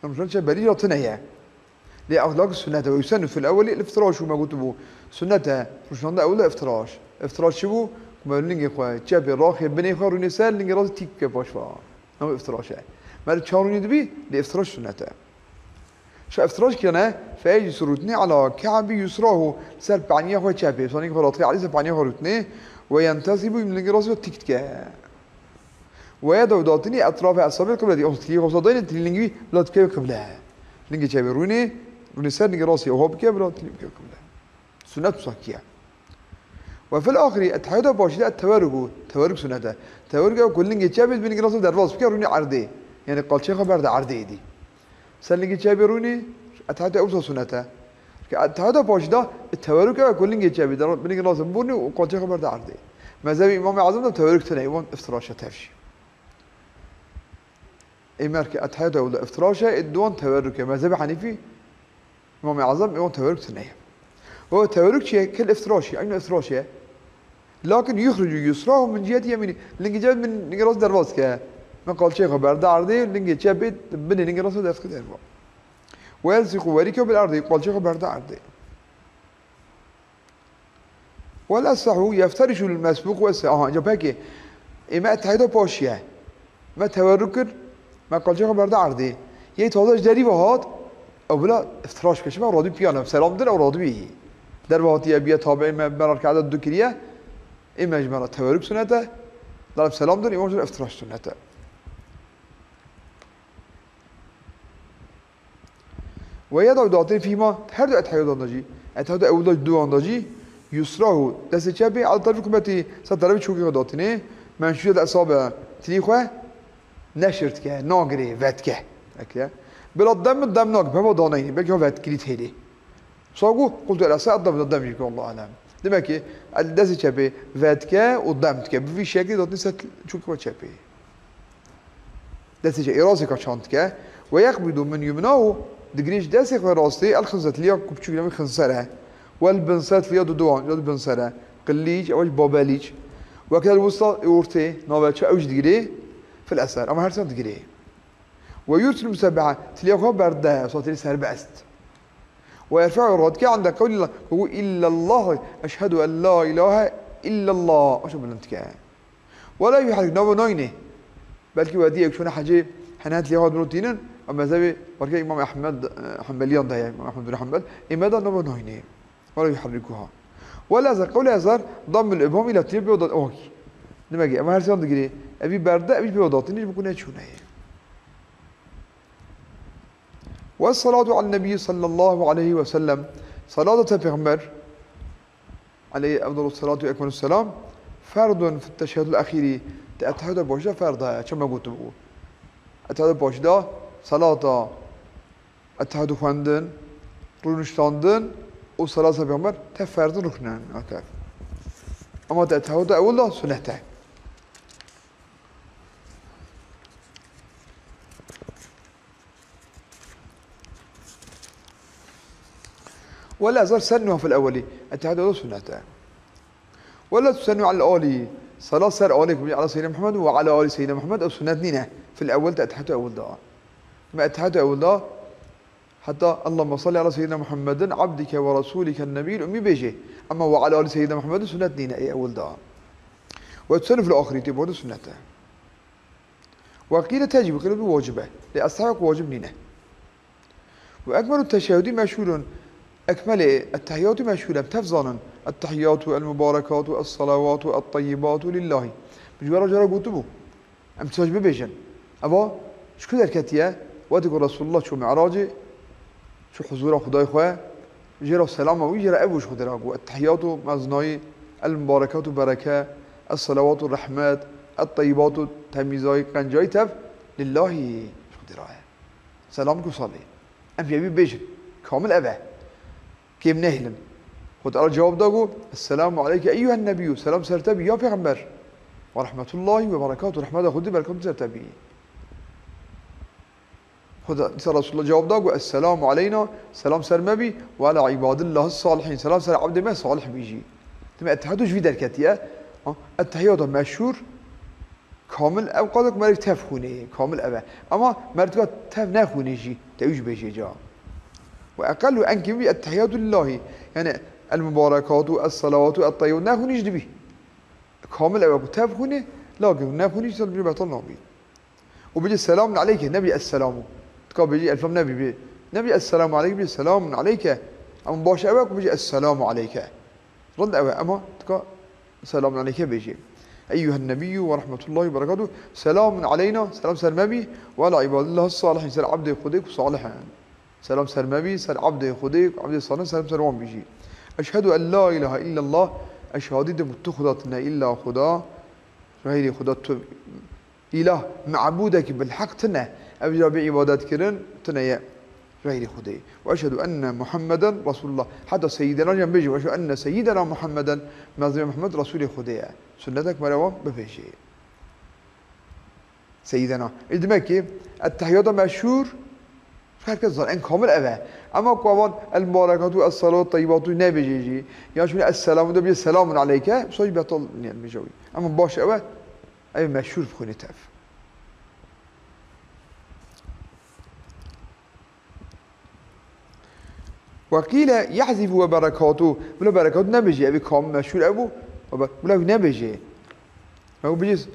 Rûniştandin çe berî ya tine ye. Lê ew lakin sunnet e. Ve yusennu fil ewweli l-iftiraşu, me gotibû. Sunnet e. Rûniştandina ewil de iftiraş. Iftiraş çi bû? Ku me lingê xwe çepê raxê binê xwe rûnê ser, lingê rastî tîk bike paş ve. Ew iftiraş e. Meriv çawa rûnî dibî, lê iftiraş sunnet e. Şa iftiraş kirine, fe yeclisu, rûtinê, ala ke'bi yusrahu, ser paniya xwe çepê. Sanî xwe rastî elî ser paniya xwe rûtinê, ve yentesibu, lingê rastî tîk dike. Ve yedu, datinî, etrafe esabil qibletî, o tilî xwe dayne, tilî lingî bila dike qible. Lingê çepê rûnê, rûnê ser, lingê rastî oha bike, bila tilî bike qible. Sunnet wisa kiye. Ve fil axirî, ettehiyata paşî de ettewerruk bû. Tewerruk sunnet e. Tewerruk ew ku lingê çepê bi lingê rastî derbas bike, rûnî erdê. Yanî qalçê xwe berde erdê êdî. Ser lingê çepê rûnî, ettehiyata ew wisa sunnet e. Çunke ettehiyata paşî de tewerruk ew ku lingê çepê der-, bi lingê rastî bûrnî û qalçê xwe berde erdê. Mezhebê Îmamê Ezem de tewerruk tune, wan iftiraş e, tev jî. Ê mer ke ettehiyata ewil de iftiraş e, ê duwan tewerruk e. Mezhebê Henîfî, Îmamê Ezem, ê wan tewerruk tune ye. O tewerruk çi ye? Kil iftiraş ye, eyno iftiraş ye. Lakin yuxricu yusrahu min ciheti yemînî. Lingê çep min lingê rast derbas ke. Min qalçê xwe berde erdê, lingê çepê binê lingê rast dest xwe derva. Ve yelsiqu werîke bil erdê, qalçê xwe berde erdê. Wal esahu yefterişu lil mesbûq ve se-, aha, ca pekê. Ê me ettehiyata paşiye. Me tewerruk kir, me qalçê xwe berde erdê. Yê taze ji derî ve hat, ew bila iftiraş ke. Şima radî piyan e, selam din ew radî bî. Derve hatiye biye tabi'ê me, me ra rekaeta du kiriye. Ê me ji me ra tewerruk sunnet e. Dara selam din, ê wan jî ra iftiraş sunnet e. Ve yed'u, datin fîhima, her du etehiyatan de jî, etehiyata ewil de, duwan de jî, yusrahu, destê çepê, ala terefî rukbetî, ser terefê çokê xwe datinê, menşûret esabe, tilî xwe neşir dike, nagirê, vedike. Eke. Bila dem, dem nake, peva daneyne, belkî ha vedkirî têlê. Sagu, qultu el esa, dem, dem jî, Allahu alem. Demek ki, el destê çepê vedike û dem dike. Bi vî şeklî datinê ser çokê xwe çepê. Destê çepê rastê ka çand dike. Ve yeqbidu min yumnahu, digirê ji destê xwe rastê, el xinzet, liya ku piçûk navê xinser e. Wel binset, liya duduwan, ya du binser e. Qillîc, ew jî babelîc. Wekel wusta, ê ortê, nave çi ew jî digirê, fil eser. Ama her sen digirê. Ve yursil musebbeha, tilê xwe berde, wisa tilê serbest. Ve yerfe'u, radike, inde qewlî la, ku illallah, eşhedü en la ilahe illallah. Aşa bilind dike. Wela yuherrik, nava nayne. Belkî wediyek çûne hecê, hene tilê xwe dûr tînin, em mezhebê warke Îmam Ehmed, e, Hanbeliyan de ye, Îmam Ehmed bin Hanbel, ê me de nava nayne. Wela yuherrikuha. Wela ezer, qewlê ezer, dammul ibham îla tilê pêwa dat, ok. Demek ki, em her sêyan digirê, evî berde, evî pêwa datinî, ji bo ku neçûne ye. Ve salatu alen nebiyyi sallallahu aleyhi ve sellem. Salata te pêxember, aleyhi efdalu salatu ve ekmelu selam, ferdun fit teşehhudul ahîrî, te ettehiyata paşî de ferda ye, çima gotibû. Ettehiyata paşî de salata, ettehiyatû xwendin, rûniştandin û salata pêxember te ferdin ruknin ake. Ama te ettehiyata ewil de sunnet e. Wela ezer sennuha fil ewweli. Ettehiyat o da sunnet e. Wela tusennu alel ali. Salat ser alê ku ala seyyidina Muhammed ve ala ali seyyidina Muhammed, ew sunnet nîne. Fil ewwel te ettehiyat ewwel da. Me ettehiyat ewwel da. Heta Allahümme salli ala seyyidina Muhammedin abdike ve rasulike nebiyil ummi bêjê. Ama ve ala ali seyyidina Muhammedin sunnet nîne ê ewwel da. Ve tusennu fil ahirî tê borî sunnet e. Ve qîle tecib, qîle bi wacib e. Lê ez teheqq wacib nîne. Ve ekmelu teşehhudî meşhûrun. Ekmelê ettehiyatû meşhûr e. Em tev zanin. Ettehiyatû el mubarekatû es salavatû et teyyibatu lillahi. Min ji we re cara gotibû. Em tişta jî bibêjin. Eva ji ku derketiye? Wextê ku Resulullah çû Mi'racê, çû huzûra Xwedayê xwe, jê re selama wî, jê re ev ji Xwedê re got, Ettehiyatu, mezinayî, el mubarekatu, bereke, es salawatu, rehmet, et teyyibatu, temîzayî, qencayî tev, lillahî, ji Xwedê re ye. Selam ku salê. Em jî evî bêjin. Kamil ev e. Kêm nehêlin. Xwedê Teala cewab da got, Esselamu aleyke eyyuhen nebiyyû, selam ser te bî ya pêxember. Ve rahmetullahî ve berekatuh, rehmeta Xwedê, berekatê ser te bî. Xwedê, dîsa Resulullah cewab da got, Esselamu aleyna, selam ser me bî, ve ala ibadillahis salihîn, selam ser ebdê me salih bî jî. Dime ettehiyatû ji vî derketiye. Ha, ettehiyata meşhûr, kamil ev qadek meriv tev xwînê, kamil ev e. Ama meriv ka tev nexwînê jî, te wî jî bêjê ca. Ve eqellu en kêmî ettehiyatu lillahi. Yani el-mubarekatu, es-salavatu, et-tayyibat. Nexwînî jî dibî. Kamil ew e ku tev xwînî, lakin nexwînî jî betal nabî. Û bêjî selamun aleyke, nebêjî esselamu. Tika bêjî elfam nebî bê. Nebêjî esselamu aleyke, bêjî selamun aleyke. Ama baş ew e ku bêjî esselamu aleyke. Rind ew e, ama tika selamun aleyke bêjî. Eyyuhen nebiyyû ve rahmetullahi ve berekatuh. Selamun aleyna, selam ser me bî, ve ala ibadillahis salihin, ser ebdê Xwedê ku salih in. Selam ser me bî, ser ebdê Xwedê, ebdê salih, selam ser wan bî jî. Eşhedû en la ilahe illallah, ez şehadî dikim tu Xuda tune, illa Xuda, xeyrî Xuda tu, îlah, mebûdekî bil heq tune, ev jî bê îbadet kirin, tune ye, xeyrî Xwedê. Ve eşhedû enne Muhammeden Resulullah. Heta seyyidena jî em bêjin, ve eşhedû enne seyyidena Muhammeden, mezlûmê Muhammed Resulê Xwedê ye. Sunnetek me re wan bibêjê. Seyyidena. Ê demek ki, ettehiyata meşhûr, her kes zan, en kamil ev e. Ama ku avan el mubarekatu, es salawat tayyibatu nebêje jî, ya şûne es selamu de bêje selamun aleyke, soy betal niye bêje wî. Ama baş ev e, ev meşhûr bixwîne tev. Ve qîle yehzifu ve berekatu. Bila berekatu nebêje, ev kam meşhûr ev bû. Ve be-, bila wî nebêje. Ew bêje,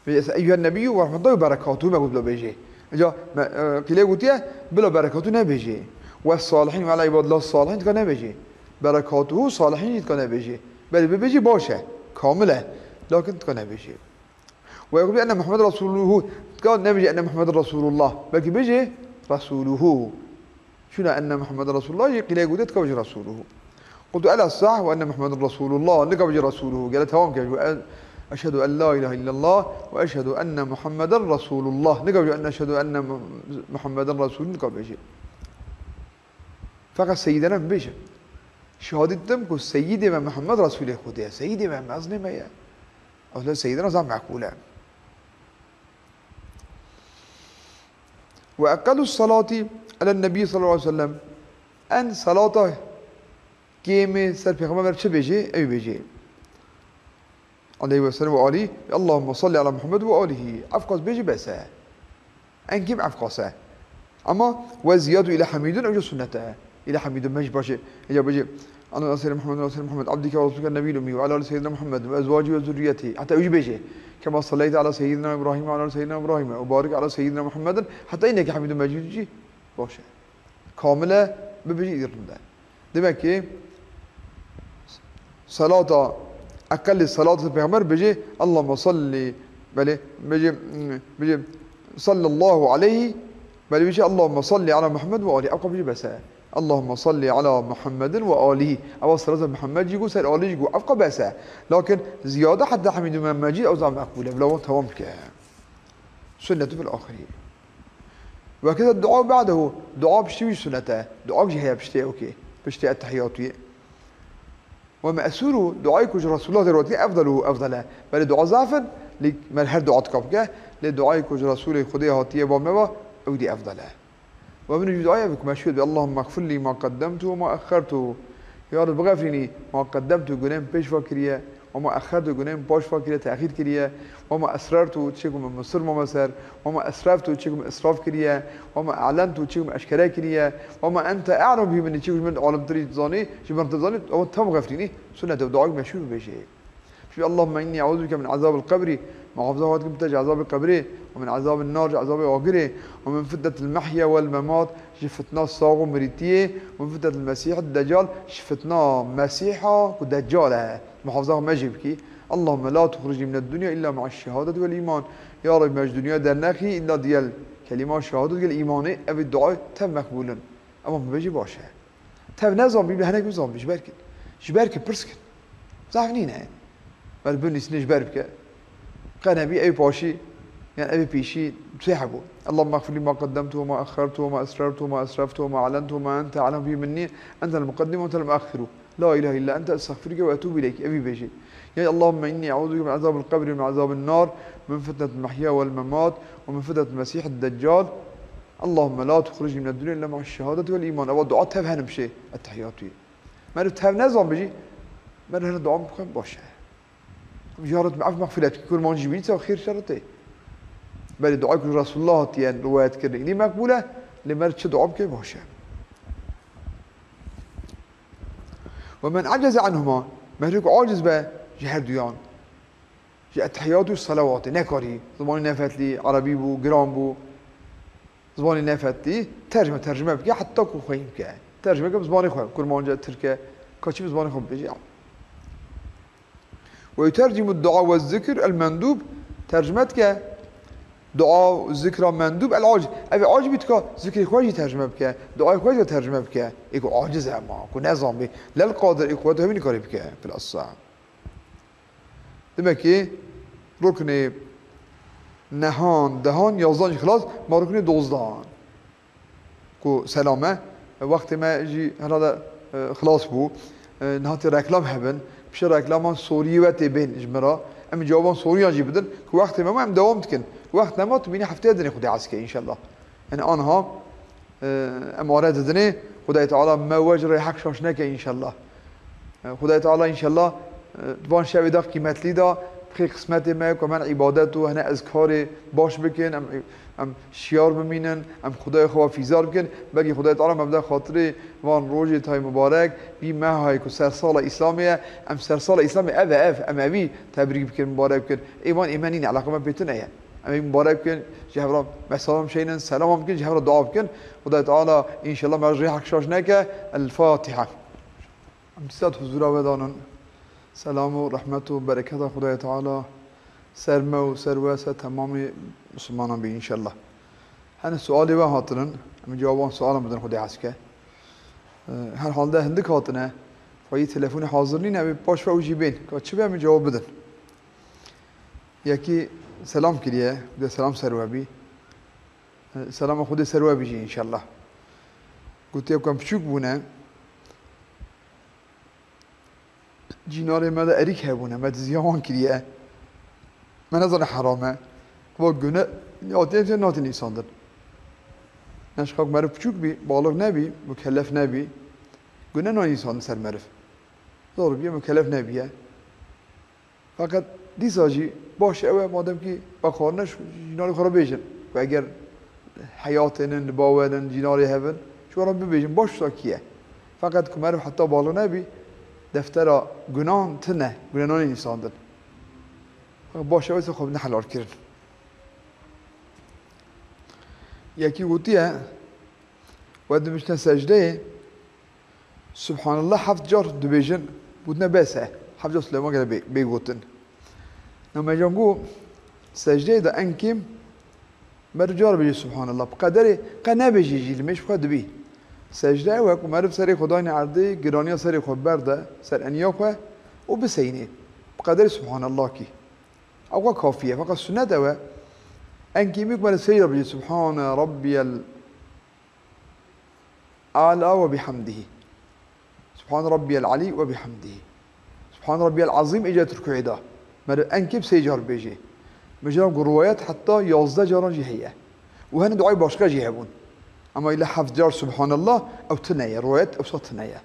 Bêje, "Eyyuhen nebiyyû ve rahmetullahi ve berekatuhu" me got bila bêjê. Înca me, e, qîlê gotiye, bila berekatu nebêjê. "Ve salihin ve ala ibadillah salihin" tika nebêjê. "Berekatuhu salihin" tika nebêjê. Belê bibêjî baş e, kamil e. Lakin tika nebêjê. "Ve yekûlu enne Muhammed Resuluhu" tika nebêjê "enne Muhammed Resulullah". Belkî bêjê "Resuluhu". Şuna enne Muhammeden Resulullah jî qîlê gote tika bêje Resuluhu. Qultu el esah ve enne Muhammeden Resulullah. Nika bêje Resuluhu. Gele tewam ke. Ve en-, eşhedû en la ilahe illallah ve eşhedû enne Muhammeden Resulullah. Nika bêje enne eşhedû enne Mu-, Muhammeden Resulullah nika bêje. Feqet seyyidena bêje. Şehadî dikim ku seyyidê me Muhammed Resulê Xwedê ye. Seyyidê me, meznê me ye. Ew seyyidena zaf meqbûl e. Ve eqelus salati elen nebî sallallahu aleyhi ve sellem. En salata kêmê ser pêxember çi bêjê? Ew bêjê. Aleyhi ve sellem ve alî. Allahümme salli ala Muhammed ve alihi. Efqas bêjî bes e. En kêm efqas e. Ama ve ziyadu ile hamidun ew jî sunnet e. Ile hamidun me jî paşê. Êca bêjê. Allahümme salli Muhammed ve salli Muhammed. Abdike ve rasulike nebiyil ummi ve ala ali seyyidina Muhammed ve ezvaci ve zurriyeti. Hatta ew jî bêjê. Kema salleyte ala seyyidina İbrahim ve ala ali seyyidina İbrahim ve barik ala seyyidina Muhammedin. Hatta yine ki hamidun mecid jî baş e. Kamil e, bibêjî îdî rind e. Demek ki, salata, eqelî salata pêxember bêjî, "Allahümme salli", belê, bêjî, bêjî, "Sallallahu aleyhi", belê bêjî, "Allahümme salli ala Muhammed ve alihi." Evqa bêjî bes e. "Allahümme salli ala Muhammedin ve alihi." Ewa salata Muhammed jî got, ser alî jî got. Evqa bes e. Lakin ziyade heta Hamîdun Mecîd ew zaf meqbûl e. Bila wan tewam bike. Sunnetu fil axirî. Ve keza dua ba'dehu, dua piştî wî sunnet e. Dua jî heye piştî, okey. Piştî ettehiyatuyê. Ve me'sûru, duayê ku ji Resulullah tê rewetiye, efdalu, efdal e. Belê dua zaf in, lê me her dua tika bike, lê duayê ku ji Resulê Xwedê hatiye ba me ve, ew dî efdal e. Ve min jî duayê ev ku meşhûr be, "Allahümme gfirli ma qaddemtu ve ma exxertu." Ya Reb, bixefrînî ma qaddemtu, gunehên pêş ve kiriye, ve ma exxertu, gunehên paş ve kiriye, texîr kiriye, ve ma esrertu, çi ku min misir mame ser, ve ma esreftu, çi ku min israf kiriye, ve ma e'lentu, çi ku min eşkere kiriye, ve ma ente e'lemu bihi minni, çi ku ji min alimtirî zanî, ji min tu zanî, ew tam bixefrînî, sunnet e, dua meşhûr bibêje. Şu Allahümme inni e'uzu bike min azabil qebrî. Muhafaza xwe dikim te ji azabê qebrê, ve min azabil nar, ji azabê agirê, ve min fitnetil mehya vel memat, ji fitna sax û mirîtiyê, ve min fitnetil mesîhid deccal, ji fitna Mesîha ku deccal e. Muhafaza xwe me jê bikî. Allahümme la tuxricni mined dunya illa ma'aş şehadeti vel îman. Ya Rabbi, me ji dunya dernexî illa digel kelîma şehadet gel îmanê, ev dua tev meqbûl in. Ama bibêjî baş e. Tev nezanbî, bi hinek bizanbî, ji ber ki, ji ber ki pirs kin. Zaf nîne. Ber binivîsîne ji ber bike. Qe nebî ew paşî, yani ew pêşî tu hebû. Allahümme gfirli ma qaddemtu ve ma exxertu ve ma esrertu ve ma esreftu ve ma e'lentu ve ma ente e'lemu bihi minni, entel muqeddimu ve entel muexxiru. La ilahe illa ente estağfiruke ve etûbu ileyk. Evî bêjî. Ya Allahümme inni e'uzu bike min azabil qebri ve min azabin nar, min fitnetil mehya vel memat ve min fitnetil mesîhid deccal. Allahümme la tuxricni mined dunya illa ma'aş şehadeti vel îman. Ewa dua tev henim şê ettehiyatuyê. Meriv tev nezan bijî, meriv hene dua bixwe baş e. Ya Reb, me ef mexfiret ki, kurmancî bî, xêr şeritê. Belê dua ku Resulullah hatiye rivayet kirin, îdî meqbûl e. Lê meriv çi dua bike baş e. Ve men aceze anhuma, meriv ku aciz be ji her duyan. Ji ettehiyat û selawatê nekarî, zimanê nefetlî, erebî bû, giran bû, zimanê nefetlî, tercime, tercime bike, heta ku xweyî bike. Tercime bike bi zimanê xwe, kurmanc e, tirk e, ka çi bi zimanê xwe bibêje. Ve yutercimu dua ve zikr el mendûb, tercime dike dua û zikra mendûb el aciz. Ev ê acizî dika zikrê xwe jî tercime bike, duayê xwe jî tercime bike. Ê ku aciz e ma, ku nezan bê, lel qadir, ê ku weta wî nikarî bike. Fil esa. Demek ki ruknê nehan, dehan, yazdan jî xilas, ma ruknê dozdan. Ku selam e, wextê me jî herhalde, e, xilas bû. E, niha tê reklam hebin, piştî reklaman soriyê we tê bên ji min re. Em ê cewaban soriyan jî bidin, ku wextê me bû em dewam dikin. Wext nema tu bînî hefteye dinê Xwedê hez ke înşellah. Yani anha, e, em are didinê, Xwedayê Teala me we ji rê heq şaş neke înşellah. E, Xwedayê Teala înşellah, e, di van şevê de qîmetlî de bixê qismetê me ku em hene îbadet û hene ezkarê baş bikin, em, em şiyar bimînin, em Xwedayê xwe fîzar bikin. Belkî Xwedayê Teala me bide xatirê van rojê tay mubarek, vî mehayê ku sersala Îslamê ye, em sersala Îslamê ev e ev, em evî tebrîk bikin, mubarek bikin. Ê van ê me nîne, eleqa me pê tune ye. Em ê mubarek bikin, ji hev re me selam şeynin, selam bikin, ji hev re dua bikin. Xwedayê Teala înşellah me rê heq şaş neke. El Fatiha. Em dîsa di huzura we danin. Selam û rehmet û bereketa Xwedayê Teala ser me û ser we, ser temamê Mislimanan bê înşellah. Hene sualê we hatinin, em ê cewaban sualan bidin Xwedê hez ke. Ee, herhalde hindik hatine, xweyî telefonê hazir nîne, em ê paş ve ew jî bên. Ka çi be em ê cewab bidin. Yekî selam kiriye, de selam ser we bî. Ee, selama Xwedê ser we bî jî înşellah. Gotiye ku em piçûk bûne, cînarê me de erîk hebûne, me diziya wan kiriye. Me nezane heram e. Eva gune hatiye tê natin îsandin. Neşqa ku meriv piçûk bî, balix nebî, mukellef nebî, gune nayîsandin ser meriv. Zor bîye, mukellef nebîye. Feqet dîsa jî baş ew e, madem kî vekarine ji cînarê xwe re bêjin ku eger heyatê nin, li ba we nin, cînarê hev in, ji we re bibêjin, baş wisa kî ye. Feqet ku meriv heta balix nebî, deftera gunan tune, gune nanê îsandin. Feqet baş ew e xwe bidine helalkirin. Yekî gotiye, we dibişne secdeyê, Subhanallah heft car dibêjin, gotine bes e. Heft car Suleyman gere bê, bê gotin. Namecan got, secdeyê de en kêm meriv car bêjî Subhanallah. Bi qederê qe nebêjî jî li mêj xwe dibî. Secde ew e ku meriv serê xwe dayne erdê, giraniya serê xwe berde ser eniya xwe û biseynê. Bi qederê Subhanallah kî. Ew xwe kafî ye. Feqet sunnet ew e. En kêmî ku meriv sê car bêjî Subhane Rabbiyel Ala ve bihamdihi. Subhan Rabbiyel Alî ve bihamdihi. Subhan Rabbiyel Azîm êca tu rukûyê de. Meriv en kêm sê car bêjê. Mesela ku riwayet heta yazdeh caran jî heye. Û hene duayê başqa jî hebûn. Ama île heft car Subhanallah ew tune ye. Riwayet ewsa tune ye.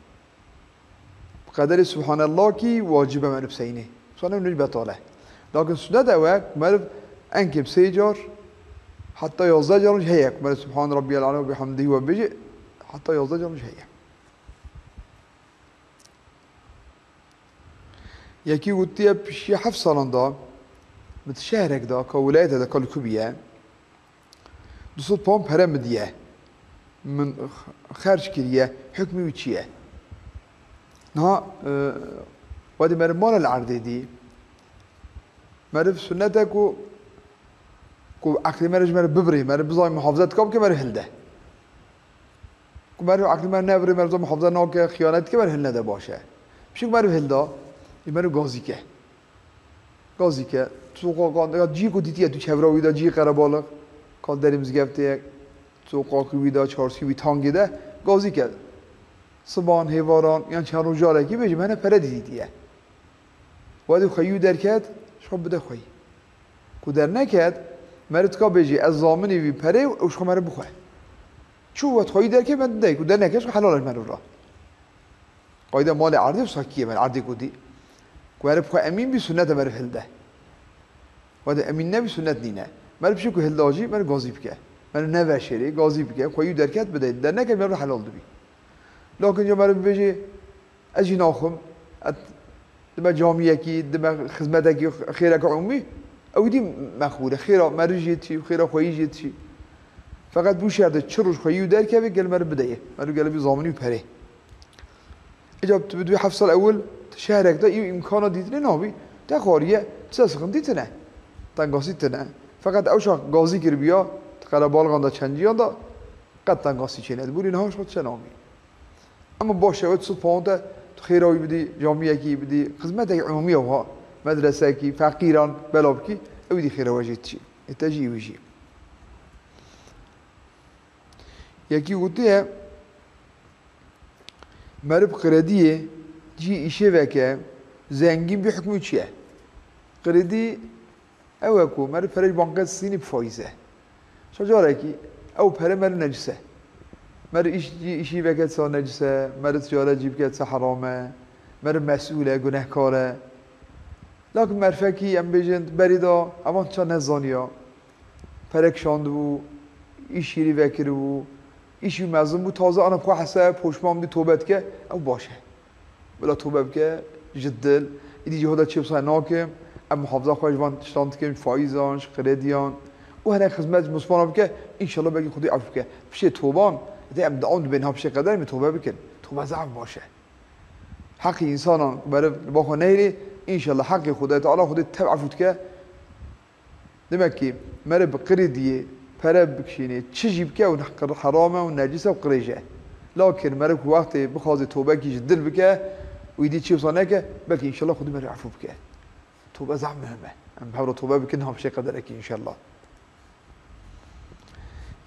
Bi qederê Subhanallah kî wacib e meriv biseynê. Subhanallah nûc betal e. Lakin sunet ew e ku meriv en kêm sê car, heta yazdeh car heye ku meriv Subhan Rabbiyel Ala ve bihamdihi we bêje, heta yazdeh car heye. Yekî gotiye pişiya heft salan de, min di şehrek de, ka wilayete de, ka li ku bîye, du sed pound pere min diye. Min xerc kiriye. Hukmî wî çi ye? Niha, e, wedî meriv mala li erdê dî. Meriv sunnet e ku, ku eqlê meriv ji meriv bibirê, meriv bizanî muhafaza dika bike, meriv hilde. Ku meriv eqlê meriv nebirê, meriv muhafaza nake, xiyanet dike, meriv hilnede baş e. Pişik meriv hilda, ê meriv gazî ke. Gazî ke, soqakan, ya cî ku dîtiye tu çevra wî de, cî qerebalix, ka derê mizgeftê ye, soqakî wî de, çarsî wî tangê de, gazî ke. Siban, hêvaran, yan çend roj carekî bêjim, hene pere dîtiye. Wedî xweyî derket, ji xwe bide xweyî. Ku derneket, meriv dika bêjî, ez zaminî vî perê û ew ji xwe meriv bixwe. Çû wet xweyî derket, me didey, ku derneket, ji xwe helal e meriv re. Qayda malê erdê wisa kî ye, meriv erdê ku dî. Ku meriv xwe emîn bî, sunnet e meriv hilde. Wede emîn nebî, sunnet nîne. Meriv pişik ku hilda jî, meriv gazî bike. Yani neveşêrê, gazî bike, xweyî û derket bide. Derneke meriv helal dibî. Lakin ca meriv bibêjê, ez jî naxwim, ez dime camiyekî, dime xizmetekî xêreke umî, ew dî mexbûl e. Xêra meriv jê tişî, xêra xweyî jê tişî. Feqet bû şert e, çi roj xweyî û derkevê gel meriv bideyê. Meriv gel bî zaminî û perê. Îca tu bi duî heft sal ewil tu şehrek de î îmkana dîtinê nabî. Te xwariye, tişta sixintî tine. Tengasî tine. Feqet ew şax gazî kiribiya, tu qerebalixan de çendiyan de qet tengasî çênedibû. Lê niha şax tişta nabî. Ema baş e, wê tu sed pound te, tu xêra wî bidî, camiyekî bidî, xizmetekî umûmî ye wiha, medresekî, feqîran bela bikî, ew dî xêra we jê tişî. Ê te jî, wî jî. Yekî gotiye, meriv qrediyê cî îşê veke, zengîn bî, hukmî çi ye? Qredî ew e ku meriv pere ji banke distînî bi faîz e. Şa carekî ew pere meriv necis e. Meriv îş, cî îşî veke disa necis e, meriv ticaret cî bike disa heram e, meriv mesûl e, gunehkar e. Lakin merfekî, em bêjin, berî de evan çawa nezaniya. Pere kişandibû, îşî lî vekiribû, îşî mezin bû, taze ana bi xwe hese, poşman bû, tobe dike, ew baş e. Bila tobe bike, ji dil, îdî cî hoda çê bi say nakim, em muhafaza xwe ji van tiştan dikim, ji faîzan, ji krediyan û hinek xizmet ji mismana bike, înşallah belkî Xwedê ef bike. Piştê toban, de em diawn dibên ha piştê qeder em tobe bikin. Tobe zaf baş e. Heqî însanan ku meriv li ba xwe nehêlî, înşallah heqê Xwedê Teala Xwedê tev efû dike. Demek ki meriv bi qirî diyê, pere bikişînê, çi jî bike, ew heram e û necis e û qirêj e. Lakin meriv ku wextê bixwaze tobekî ji dil bike û îdî çi wisa neke, belkî înşallah Xwedê meriv efû bike. Tobe zaf muhim e. Em bi hev re tobe bikin, ha piştê qederekî înşallah.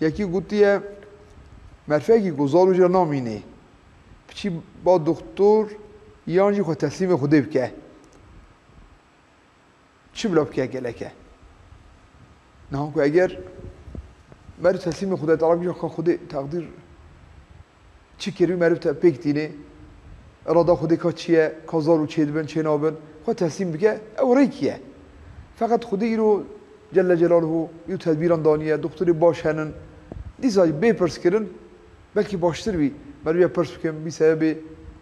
Yekî gotiye, merfekî ku zar û jê namînê, biçî ba doktor yan jî xwe teslîmê Xwedê bike. Çi bila bike gelek e? Niha ku eger meriv teslîmê Xwedê Teala bike, ka Xwedê teqdîr çi kirî meriv te pêk tînê, irada Xwedê ka çi ye, ka zar û çêdibin, çênabin, xwe teslîm bike, ew rêkî ye. Feqet Xwedê îro Celle Celaluhu îro tedbîran daniye, doktorê baş henin. Dîsa jî bê pirs kirin, belkî baştir bî. Meriv ya pirs bikin, bî sebebê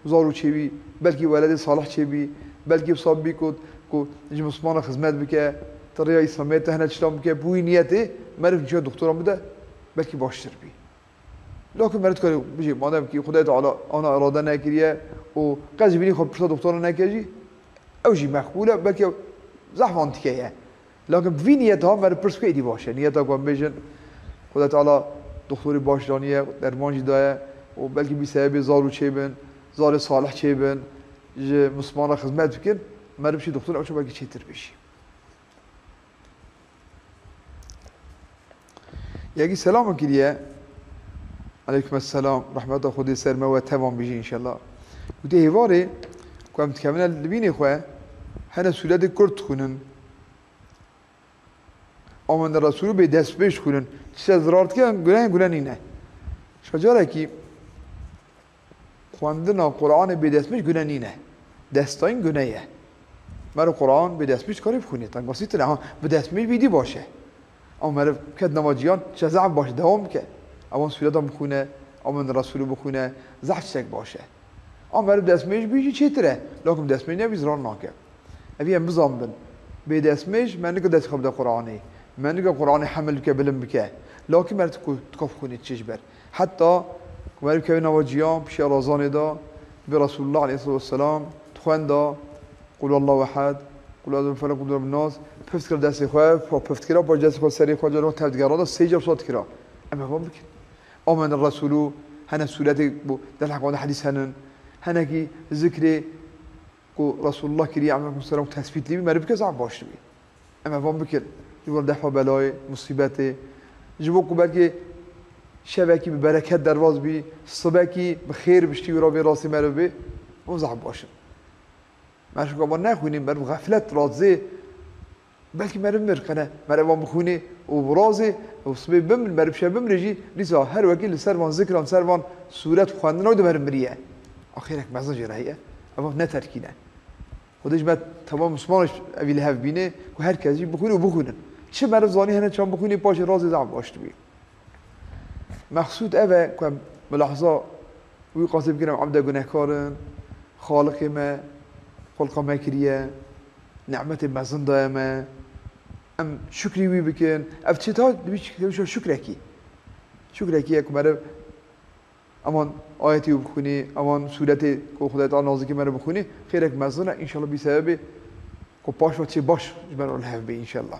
zar û çêbî, belkî weledê salih çêbî, belkî wisa bî ku, ku ji Mislimana xizmet bike, ti rêya Îslamiyetê hene tiştan bike, bi wî niyetê meriv nîşa doktoran bide, belkî baştir bî. Lakin meriv dikare bijî, madem ki Xwedê Teala ana irade nekiriye û qet ji bînî xwe pirsa doktora neke jî, ew jî meqbûl e, belkî zehf van dike ye. Lakin bi vî niyeta meriv pirs bike, êdî baş e. Niyeta ku em bêjin, Xwedê Teala doktorî baş daniye, derman jî daye û belkî bî sebebê zar û çêbin, zarê salih çêbin, ji Mislimana xizmet bikin, meriv jî doktor ew çi belkî çêtir bê jî. Yekî selam kiriye. Aleyküm selam. Rahmeta Xwedê ser me we tevan bijî înşallah. Gotiye hêvarê ku em dikevine li bînê xwe hene sûretê kurt dixwînin. Amen Resûlû bê destpêj dixwînin. Tişte zirar dike, gune, gune nîne. Şa carekî Xwendina Qur'anê bê destmêj gune nîne. Destayîn gune ye. Meriv Qur'an bê destmêj karî bixwîne. Tengasî tune. Ha, bi destmêj bîdî baş e. Ama meriv ket nava ciyan, çe zehf baş e. Dewam bike. Ewan sûretan bixwîne, ewan Resûlû bixwîne. Zehf tiştek baş e. Ama meriv destmêj bî jî çêtir e. Lakin destmêj nebî zirar nake. Evî em bizanbin. Bê destmêj me nika destê xwe bide Qur'anê. Me nika Qur'anê hemil bike, bilind bike. Lakî meriv ku dikaf xwînê çi ji ber. Heta ku meriv keve nava ciyan, pişiya razanê de, bi Resulullah aleyhissalatu vesselam, dixwenda, Qul Allahu ehad, Qul Allahu felak, Qul Rabbun nas, pift kira destê xwe, pa pift kira, pa destê xwe serê xwe, canê xwe tev digera da, sê car sat kira. Em evan bikin. Amen Resulû, hene sûretê bu, del heqan de hedîs henin, henekî zikrê, ku Resulullah kiriye, aleyhisselam tesbît lî bî, meriv bike zaf baş dibî. Em evan bikin. Ji bo defa belayê, musîbetê. Ji bo ku belkî şevekî bi bereket derbas bî, sibekî bi xêr biştî û rabê rastî meriv bî. O zaf baş in. Meriv şika ma nexwînî, meriv xeflet razê. Belkî meriv mir, qene meriv van bixwînê û birazê û sibê bimir, meriv şev bimrê jî, dîsa her wekî li ser van zikran, ser van sûret xwendina de meriv miriye. Axirek mezin jê re heye. Ev ne terkî ne. Xwedê ji me temam Misliman evî li hev bîne ku her kes jî bixwîne û bixwînin. Çi meriv zanî hene çawa bixwînê paşê razê zaf baş dibî. Mexsûd ev e ku em mulahza wî qasê bikin, em ebde gunehkar in, Xaliqê me xulqa me kiriye, nimetê mezin daye me, em şukrî wî bikin. Ev çi ta dibî hêvişa şukrekî. Şukrekî ye ku meriv eman ayetê wî bixwînî, eman sûretê ku Xwedayê Teala nazikî meriv bixwînî, xêrek mezin e, înşallah bî sebebê ku paşva çê baş ji me re li hev bê înşallah.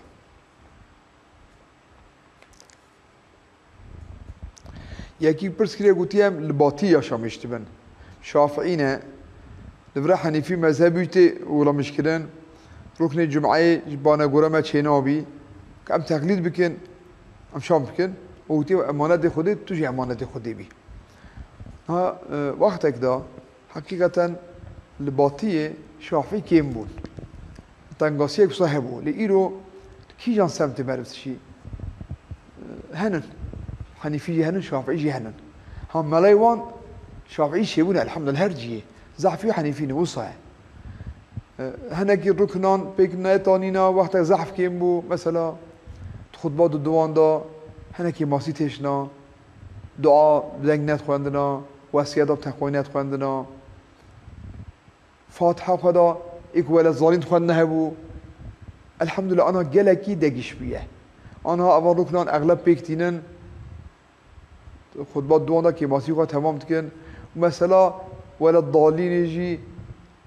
Yekî pirs kiriye, gotiye, em li batî yaşamîş dibin. Şafiî ne, li vir Henîfî mezhebî tê wilamîş kirin. Ruknê Cumeyê ji banegora me çênabî. Em teqlîd bikin, em şam bikin. Û gotiye, emanetê Xwedê, tu jî emanetê Xwedê bî. Ha, e, wextek de Heqîqeten li batiyê Şafî kêm bûn. Tengasiyek wisa hebû. Lê îro li kîjan semtê meriv dişî? Henin. Henîfî jî henin, Şafî jî henin. Ha, melay wan Şafî çêbûne, elhamdulillah, her cihê. Zehfî Henîfî ne, wisa ye. Hinekî ruknan pêk netanîna, wextek zehf kêm bû, mesela, di xutba di duwan de hinekî masî têşna, dua bi deng nedixwendina, wesiyeta bi texwayî nedixwendina. Fatiha xwe da ê ku welezzalîn dixwendine hebû. Elhamdulillah, ana gelekî degîş bûye. Ana eva ruknan exleb pêk tînin. Xutba duwan da kêmasî xwe temam dikin. Û mesela weleddalînê jî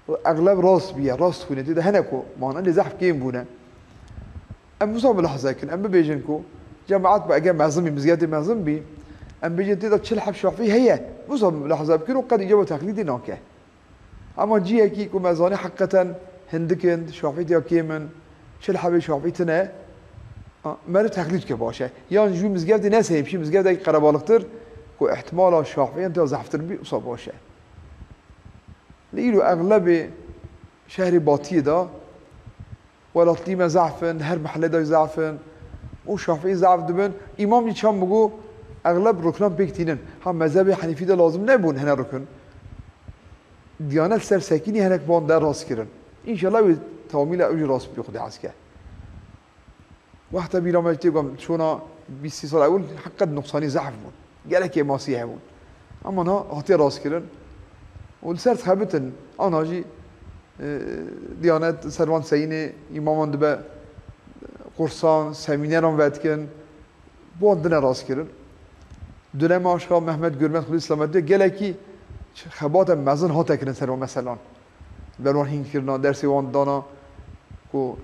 exleb rast bûye, rast dixwîne. Tê de hene ku mana lê zehf kêm bûne. Em wisa milahize kin, em bibêjin ku cemaet bi eger mezin bî, mizgetê mezin bî, em bêjin tê de çil heb Şafî heye. Wisa milahize bikin û qet îcaba teqlîdê nake. Ama cihekî ku me zanî heqîqeten hindik in, Şafî tiya kêm in, çil hebê Şafî tine, a, meriv teqlîd ke baş e. Yan ji wî mizgeftê neseyê, bişî mizgeftekî qerebalixtir, ku ihtimala Şafîyan tiya zehftir bî, wisa baş e. Li îro exlebê şehrê Batiyê de, Welatlî me zehf in, her mehele de zehf in. Û Şafîî zehf dibin. Îmam jî çend bigo, exleb ruknan pêk tînin. Ha, mezhebê Henîfî de lazim nebûn hene rukun. Diyanet ser sekînî hinek van der rast kirin. Înşallah wê tamîla ew jî rast bî, Xwedê hez ke. Wexta bîra me tê gom, çona bîst sî sal ewil heqet nuqsanî zehf bûn. Gelek kêmasî hebûn. Ama niha hatiye rastkirin. Û li ser dixebitin, ana jî, e, Diyanet ser van seyînê îmaman dibe qursan, semîneran vedikin, bi wan dine rastkirin. Dönema aşka Mehmet Gurmet Xwedê selamet bê, gelekî xebata mezin hate kirin ser van meselan. Ber wan hîn kirina, dersê wan dana ku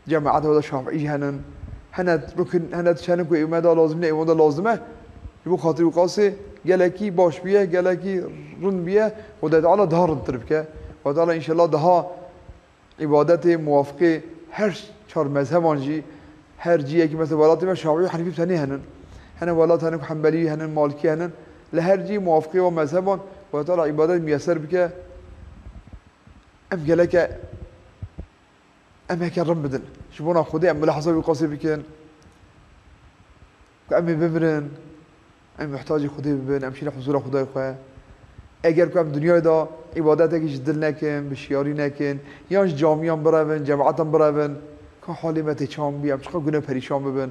Cemaeta de Şafîî jî henin. Hene rukun, hene tişt henin ku ê me de lazim ne, ê wan de lazim e. Ji bo xatirî Wiqasê gelekî baş bûye, gelekî rind bûye. Xwedê Teala daha rindtir bike. Xwedê Teala înşallah daha îbadetê muwafiqê her çar mezheban jî, her cihekî mesela welatê me Şafîî û Henîfî tenê henin. Hene welat henin ku Hembelî henin, Malikî henin. Li her cihê muwafiqê wan mezheban Xwedê Teala îbadet miyeser bike. Em geleke Em heke rin bidin. Ji bona Xwedê em milahiza wî qasê bikin. Ku em ê bimirin, em muhtacî Xwedê bibin, em şîne huzûra Xwedayê xwe. Eger ku em dinyayê de îbadetekî ji dil nekin, bi şiyarî nekin, yan ji camiyan birevin, cemaetan birevin, ka halê me tê çawan bî, em çiqa gune perîşan bibin.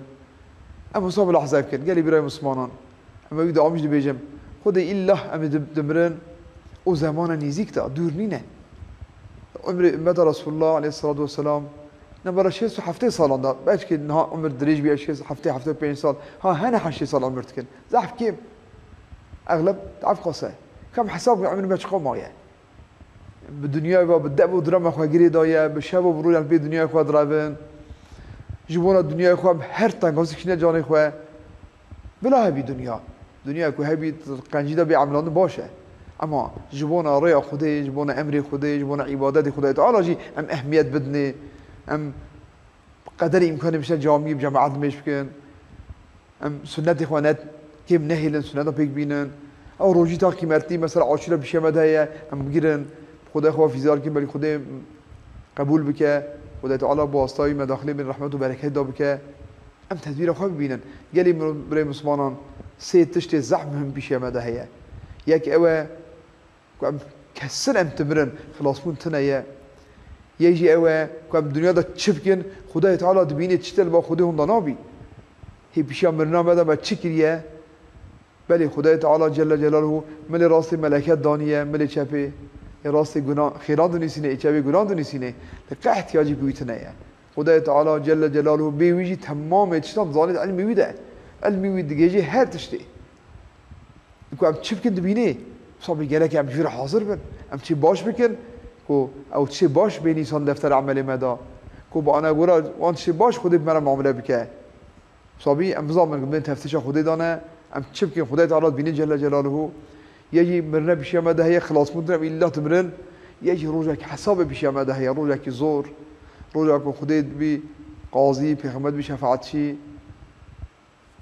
Em wisa milahize bikin, gelî birayê mislimanan. Em wî dawam jî dibêjim. Xwedê îllah em ê di-, dimirin û zemana nêzîk de, dûr nîne. Umrê ummeta Resulullah aleyhissalatu vesselam navbera şêst û heftê salan de, belkî niha umir dirêj bîye şêst, heftê, heftê û pênc sal. Ha, hene heştê sal umir dikin. Zehf kêm. Exleb zehf qas e. Kam hesab bike umrê me çiqa maye. Bi dinyayê ve, bi dev û direma xwe girê daye, bi şev û bi rûyan pê dinyayê xwe direvin. Ji bona dinyayê xwe em her tengazî kişîne canê xwe. Bila hebî dinya. Dinya ku hebî qencî de bê emlandin baş e. Ema ji bona rêya Xwedê, ji bona emrê Xwedê, ji bona îbadetê Xwedayê Teala jî em ehmiyet bidinê. Em bi qederê îmkanê bişine camiyê bi cemaet nimêj bikin. Em sunnetê xwe ne kêm nehêlin, sunneta pêk bînin. Ew rojî ta qîmetî, mesela aşûra pişiya me de heye, em bigirin. Xwedê xwe fîzar kin, belkî Xwedê qebûl bike. Xwedê Teala bi wasta wî me daxilê bin rehmet û bereket da bike. Em tedbîra xwe bibînin. Gelî mir-, birê mislimanan sê tiştê zehf muhim pişiya me de heye. Yek ew e, ku em kesin em dimirin, xilasbûn tune ye. Yek jî ew e, ku em dinya de çi bikin, Xwedayê Teala dibînê, tiştê li ba Xwedê hûn de nabî. Hê pişiya mirina me de me çi kiriye, Belê, Xwedayê Teala Celle Celaluhu milê rastê meleket daniye, milê çepê, ê rastê gunan, xêran dinivîsîne, ê çepê gunan dinivîsîne. Li qe ihtiyacî bi wî tune ye. Xwedayê Teala Celle Celaluhu bê wî jî temamê tiştan dizanê, di ilmê wî de. Ilmê wî digihêje her tiştê. Ku em çi bikin dibînê. Wisa bê gerek em ji vî re hazir bin. Em çi baş bikin, ku ew tiştê baş bên însan deftera emelê me da. Ku bi anegora wan tiştê baş Xwedê bi me re muamele bike. Wisa bî em bizanin ku bin teftişa Xwedê dane, em çi bikin, Xwedê Teala dibîne Celle Celaluhu. Ye jî mirine pişiya me de heye, xilasbûn tune, em îlla dimirin. Ye jî rojekî hesabê pişiya me de heye, rojekî zor. Rojek ku Xwedê dibî qazî, pêxember dibî şefaetçî.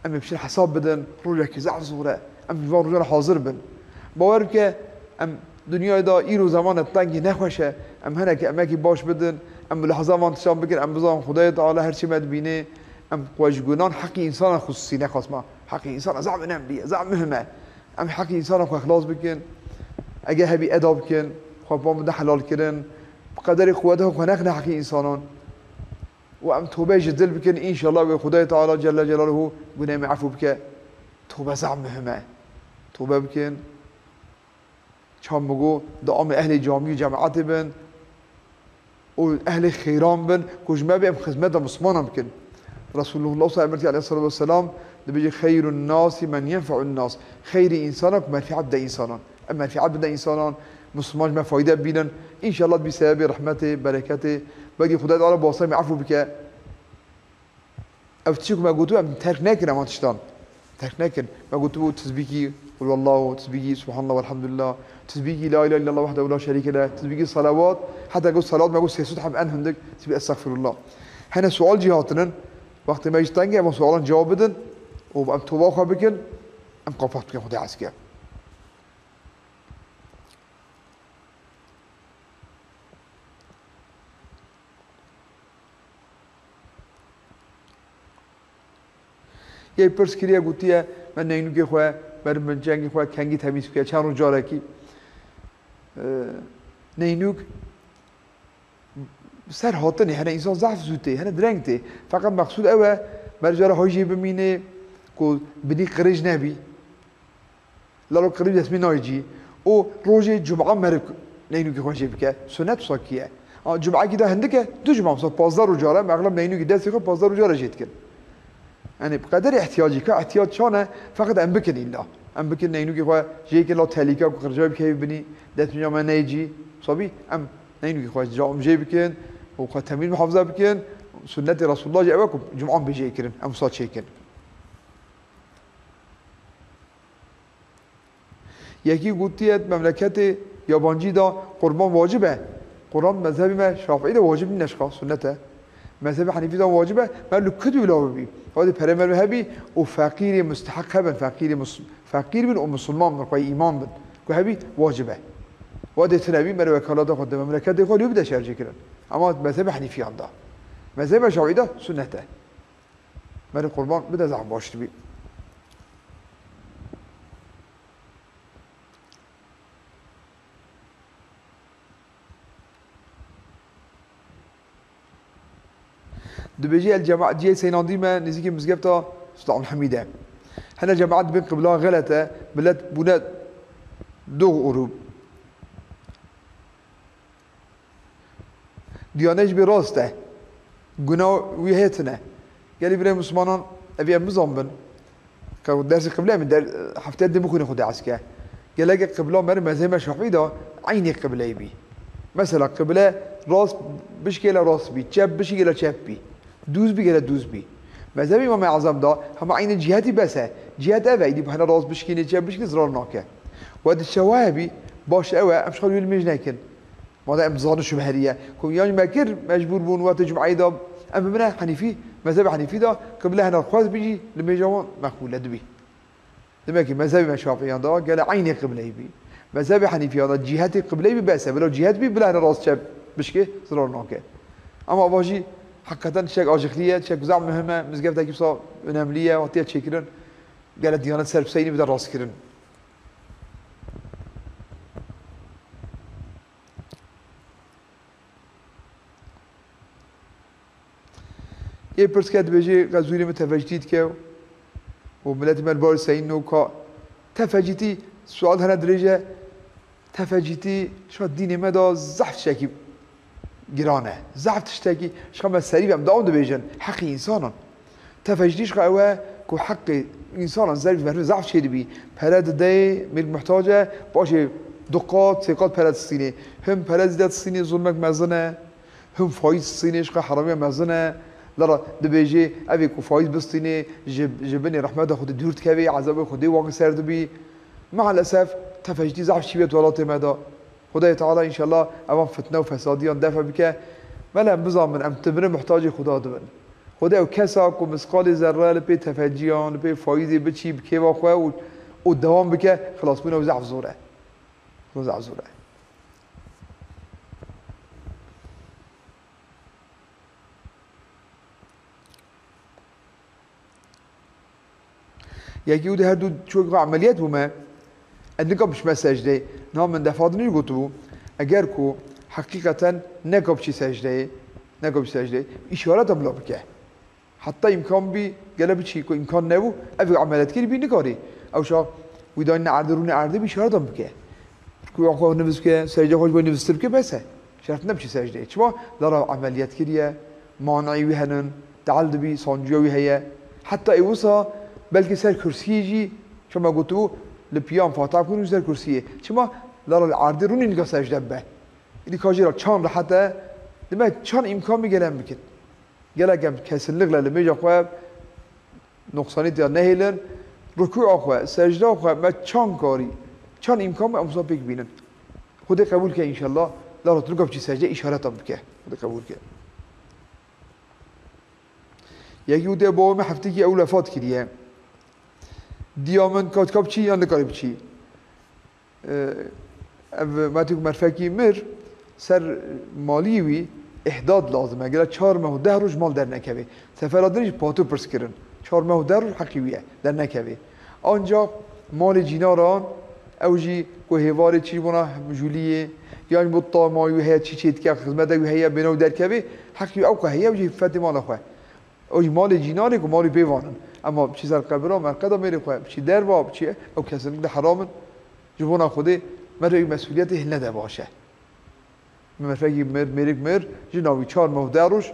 Em ê piştre hesab bidin, rojekî zehf zor e. Em ji van rojan hazir bin. Bawer bike, em dinyayê de îro zemane tengî nexweş e. Em hinekî emekî baş bidin, em mulaheza van tiştan bikin, em bizanin Xwedayê Teala her çi me dibîne. Em xwe ji gunan heqî însana xusûsî nexwasma. Heqî însana zehf önemlî ye, zehf muhim e. Em heqî însana xwe xilas bikin. Ege hebî eda bikin, xwe bi wan bidin helal kirin. Bi qederê quweta xwe nexine heqî însanan. Û em tobe ji dil bikin, înşallah wê Xwedayê Teala Celle Celaluhu gunê me efû bike. Tobe zehf muhim e. Tobe bikin. Çawa min got, di amê ehlê camî û cemaetê bin û ehlê xêran bin, ku ji me bê em xizmeta Mislimanan bikin. Resulullah sallallahu aleyhi ve sellem dibêje, "Xeyrun nasi men yenfe'un nas." Xeyrî însana ku menfeet bide însanan. Em menfeet bide însanan, Misliman ji me fayde bibînin. Înşallah dibî sebebê rehmetê, bereketê. Belkî Xwedayê Teala bi wasta me efû bike. Ev tiştê ku me gotibû em terk nekin, evan tiştan. Terk nekin. Me gotibû tizbîkî Qul huwallahu, tizbîkî Subhanallah velhamdülillah, tizbîkî La ilahe illallah wahdehu la şerîke leh, tizbîkî salawat, heta got salawat me got sê sed heb en hindik, tizbî estexfirullah. Hene sual jî hatinin, wextê me jî teng e, evan sualan cewab bidin û em toba xwe bikin, em qafat bikin Xwedê hez ke. Yê pirs kiriye, gotiye, me neynûkê xwe, berin bin cengê xwe, kengî temîz bike, çend roj carekî. E, neynûk ser hatinê, hene însan zehf zû tê, hene direng tê. Feqet meqsûd ew e, meriv cara hay jê bimînê, ku binî qirêj nebî. Lalo qirîb destmî nayê cî. Û rojê cuma meriv neynûkê xwe jê bike. Sunet wisa kî ye. A, cumekî de hindik e, du cuma, wisa pazdeh roj care, mexleb neynûkî destê xwe pazdeh roj care jê dikin. Yanî bi qederê ihtiyacî, ka ihtiyac çan e, feqet em bikin îlla. Em bikin neynûkê xwe jê kin, la telîka ku qircayê bikevî binî, destmîja me neyê cî. Wisa bî em neynûkê xwe cam jê bikin û xwe temîz muhafaza bikin. Sunnetê Resulullah jî ew e ku cuma bê jê kirin, em wisa çêkin. Yekî gotiye, di memleketê yabancî de qurban wacib e. Qurban mezhebê me Şafîî de wacib nîne, şixa sunnet e. Mezhebê Henîfî de wacib e, meriv li ku dî wila bibî. Wadê perê meriv hebî û feqîrê musteheq hebin, feqîrê mus-, feqîr bin û misilman bin, xweyî îman bin. Ku hebî wacib e. Wadê tune bî, meriv wekalata xwe di memleketê xwe lê bide şercêkirin. Ema mezhebê Henîfiyan de. Mezhebê Şafîî de sunnet e. Meriv qurban bide zehf baş dibî. Dibêjî El Cemaat cihê seynandî me nêzîkî mizgefta Sultan Hemîd e. Hene cemaat dibên qibla xelet e, milet bûne dox û rû. Diyane jî bê rast e. Guna wî hê tune. Gelî birê Mislimanan, evî em bizanbin. Ka dersê qiblê em der-, hefteya din bixwînin xwe dehs ke. Gelek qibla meriv mezhebê me Şafîî de eynê qibleyê bî. Mesela qible rast bişkê le rast bî, çep bişkê le çep bî. Dûz bî gele dûz bî. Mezhebê Îmamê Ezem de hema eynê cihetî bes e. Cihet ev e, îdî hene rast bişkînê, çep bişkînê zirar nake. We di şewa hebî, baş ew e, em ji xwe wî limêj nekin. Madem em dizanin şubhe heriye. Ku yan me kir, mecbûr bûn, wextê cumeyê de em bibine Henîfî, mezhebê Henîfî de, qible hene xwez bî jî, li mêja wan meqbûl e, dibî. Demek ki mezhebê me Şafîyan de, gele eynê qibleyê bî. Mezhebê Henîfiyan de, cihetê qibleyê bî bes e. Bila cihet bî, bila hene rast çep bişkê, zirar nake. Ama ava jî, heqîqeten tiştek acixlî ye, tiştek zaf muhim e, mizgeftekî wisa önemlî ye, hatiye çêkirin. Gele Diyanet ser bi seynî bide rastkirin. Yê pirs ke dibêjê, Xezûrê min tevecdîd ke û miletê me li bar seyîn nû ka Tefecîtî, sual hene dirêj e, tefecîtî şa dînê me de zehf tiştekî giran e. Zehf tiştekî şa me serî ve em dewam dibêjin, heqî însanan. Tefecîtî şa ew e ku heqê însanan zervî merivê zehf çêdibî. Pere dideyê, mêrik muhtac e, paşê du qat, sê qat pere distînê. Him pere zîde distînê, zulmek mezin e. Him fayîz distînê, şiqa heramiya mezin e. Lera dibêjê, evê ku fayîz bistînê, ji, ji binê rehmeta Xwedê dûr dikevê, ezabê Xwedê waqî ser dibî. Maalesef, tefecîtî zehf çêbî welatê me de. Xwedayê Teala înşallah evan fitne û fesadiyan defe bike. Mele em bizanin, em timire muhtacê Xuda dibin. Xwedê ew kesa ku misqalê zerre li pê tefeciyan, li pê fayîzê biçî bi kêfa xwe û, û dewam bike, xilasbûna wî zehf zor e. Zehf zor e. Yekî û di her du çûyek xwe emeliyet bûme, ez nika biçime secdeyê. Niha min defa din jî gotibû, eger ku heqîqeten neka biçî secdeyê, neka biçî secdeyê, îşareta bila bike. Heta îmkan bî, gele biçî ku îmkan nebû, ev ê emeliyet kirî bî nikarî. Ew şa wî dayîne erdê, rûne erdê bî, îşaretan bike. Ku xwe nivîs bike, secdeya xwe ji bo nivîstir bike, bes e. Şert ne biçî secdeyê. Çima? Lera emeliyet kiriye, maneyê wî henin, teal dibî, sancîya wî heye. Heta ê wisa belkî ser kursiyê jî, çima gotibû, li piyan fatiha bixwînin û ser kursiyê. Çima? Lera li erdê rûnî nika secde bibe. Îdî ka jê re çan rehet e, dime çan îmkan bî gele em bikin. Gelek em kesinlikle li mêja xwe noqsanîtiya nehêlin, rukûa xwe, secda xwe, me çan karî, çan îmkan be, em wisa pêk bînin. Xwedê qebûl ke înşallah, la rotnuka biçî secde îşaretan bike. Xwedê qebûl ke. Yekî û dê bavê me heftekî ew wefat kiriye. Diya min ka tika biçî yan nikarî biçî. Ev, wextê ku merfekî mir, ser malî wî îhdad lazim e. Gere çar meh û deh roj mal dernekeve. Sefera din jî pato pirs kirin. Çar meh û deh roj heqî wî ye, dernekeve. Ancak malê cînaran, ew jî ku hêvarê çî ji bona mijûliyê, yan ji bo tama wî heye, çî çê dike, xizmete wî heye, bêne û derkeve, heqî ew ku heye, ew jî fetê mala xwe. Ew jî malê cînanê ku malî pê vanin. Ema biçî ser qebira merqeda mêrê xwe, biçî derva, biçî ew kesinlikle heram in. Ji bona Xwedê merfekî mesûliyetê hilnede baş e. Merfekî mir, mêrik mir, jina wî çar meh û deh roj,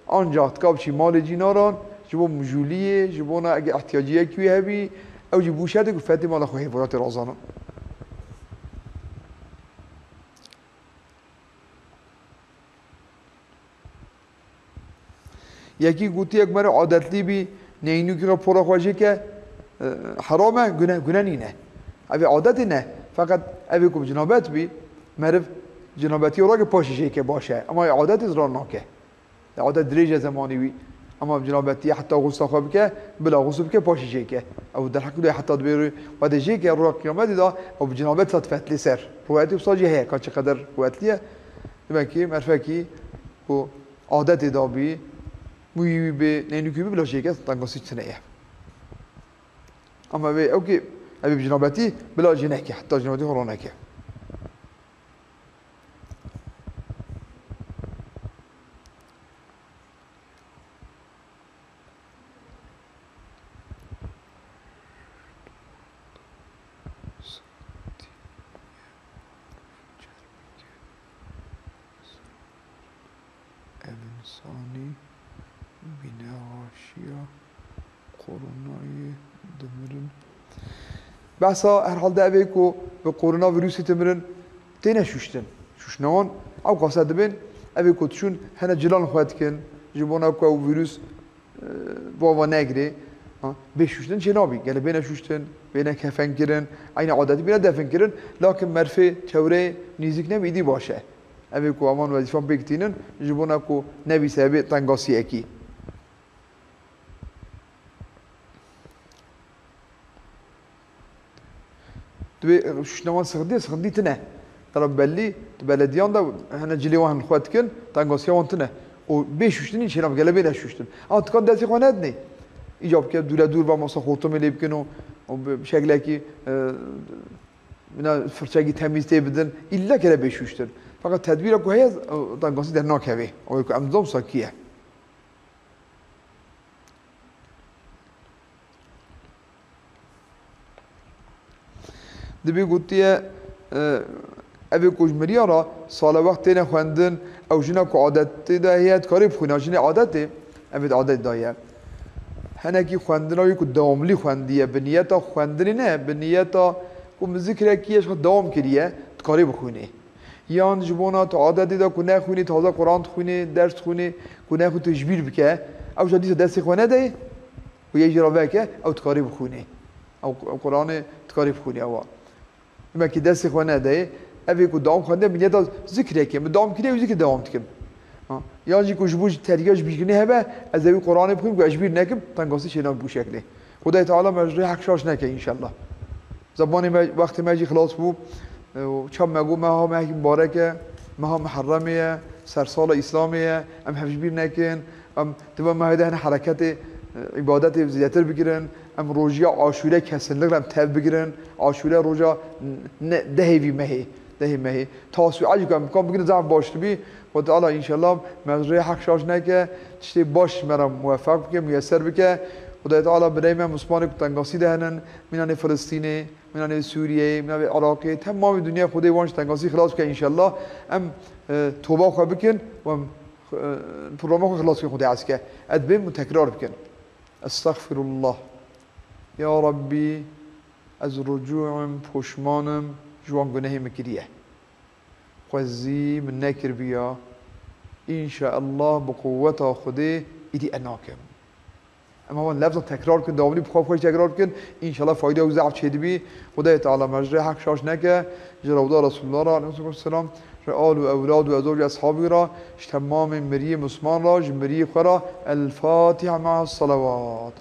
ancax tika biçî malê cînaran, ji bo mijûliyê, ji bona ege ihtiyaciyek wî hebî, ew jî bû şertê ku fetê mala xwe hêvoratê razanin. Yekî gotî, yek mere adetlî bî, neynûkî xwe pora xwe jê ke, e, heram e, gune, gune nîne. Ev ê adetê ne. Feqet ev ê ku bi cinabet bî, meriv cinabetî rake paşî jê ke baş e. Ema adetê zirar nake. Adet dirêj e zemanî wî. Ema bi cinabetî heta xusla xwe bike, bila xusl bike, paşî jê ke. Ew derheq wî heta dibê rû-, wede jê ke roja qiyametê de, ew bi cinabet sat fetlê ser. Rûyetê wisa jî heye, ka çi qeder quwetlî ye. Demek ki merfekî ku adetê da bî, mûyî wî bê, neynûkî bî, bila jê ke tengasî tune ye. Ama vê ew ki, ev ê bi cinabetî, bila jê neke, heta cinabetî xwe roneke. Ev insanî bîne xaşiya koronayê dimirin. Behsa herhalde ev ê ku bi koronavîrusê dimirin têne şuştin. Şuştine wan ew qasa dibên, ev ê ku diçûn hene cilan xwe dikin, ji bona ku ew vîrus bi ava negirê, ha, bê şuştin çê nabî. Gelê bêne şuştin, bêne kefenkirin, eyne adetî bêne definkirin, lakin merfê çewrê nîzik nebî, îdî baş e. Ev ê ku evan wezîfan pêk tînin, ji bona ku nebî sebebê tengasiyekî. Divê şuştine wan sixindiye, sixindî tine. Tera belî, di belediyan de hene cilê wan hin xwe dikin, tengasiya wan tine. Û bê şuştinî çêna bike, gelê bê neşuştin. Ama dikan destê xwe nedinê. Îca bike, dûre dûr ve masa xortumê lê bikin û, û bi şeklekî, e, bina firçekî temîz tê bidin. Îlle kere bê şuştin. Feqet tedbîra ku heye, e, tengasî dernakeve. Ew ê ku em dizan wisa kî ye. Dibê gotiye, e, ev ê ku ji miriya re sala wext têne xwendin, ew jina ku adetê de heye, dikarê bixwîne, jinê adetê, ev ê di adetê de ye. Hinekî xwendina wî ku dewamlî xwendiye, bi niyeta xwendinê ne, bi niyeta ku min zikrekî ye, ji xwe dewam kiriye, dikarê bixwînê. Yan ji bona tu adetê de ku nexwînî, taze Quran dixwînî, ders dixwînî, ku nexwî tu ji bîr bike, ew jî dîsa destê xwe nedeyê û yê jî re veke, ew dikarê bixwînê. Ew, ew Quranê dikarê bixwînî ewa. Himekî destê xwe nedeyê, ev ê ku dewam xwendin, bi niyeta zikrekê, min dewam kiriye û zikir dewam dikim. Ha. Yan jî ku ji bo ji terîya ji bîrkirinê hebe, ez ê wî Quranê bixwînim ku ez ji bîr nekim, tengasî çênabî bi şeklê. Xwedayê Teala me ji rê heq şaş neke înşellah. Zemanê me, wextê me jî xilas bû. E, û çend me got, meha mehekî mubarek e, meha Muherremê ye, sersala Îslamê ye, em hev ji bîr nekin, em di van mehê de hin hereketê, e, îbadetê zêdetir bigirin, em rojiya Aşûre kesinlikle em tev bigirin, Aşûre roja ne, dehê vî mehê, dehê mehê. Tasu'a jî ku em bikan bigirin zaf baş dibî, Xwedê Teala înşellah me ji rê heq şaş neke, tiştê baş me re muwefeq bike, muyeser bike. Xwedê Teala birey me Muslimanê ku tengasî de henin, mînanê Filistînê, mînanê Sûriyeyê, mînanê Iraqê, temamê dinyayê Xwedê wan ji tengasî xilas bike înşellah. Em, e, toba xwe bikin û em, e, programa xwe xilas bikin Xwedê ez ke. Ez dibêm û tekrar bikin. Estexfirullah. Ya Rabbî, ez rucû im, poşman im ji wan gunehê min kiriye. Xwezî min nekiribiya. Înşeallah bi quweta Xwedê îdî e nakim. Em heman lefzan tekrar bikin, dewamlî bi xwe xweş tekrar bikin. Înşeallah fayda ew zehf çêdibî. Xwedayê Teala me ji rê heq şaş neke. Ji rewda Resulullah re aleyhissalatu vesselam, ji al û ewlad û ezwaj û eshabî re, ji temamê miriyê Musliman re, ji miriyê xwe re. El Fatiha me'a salawat.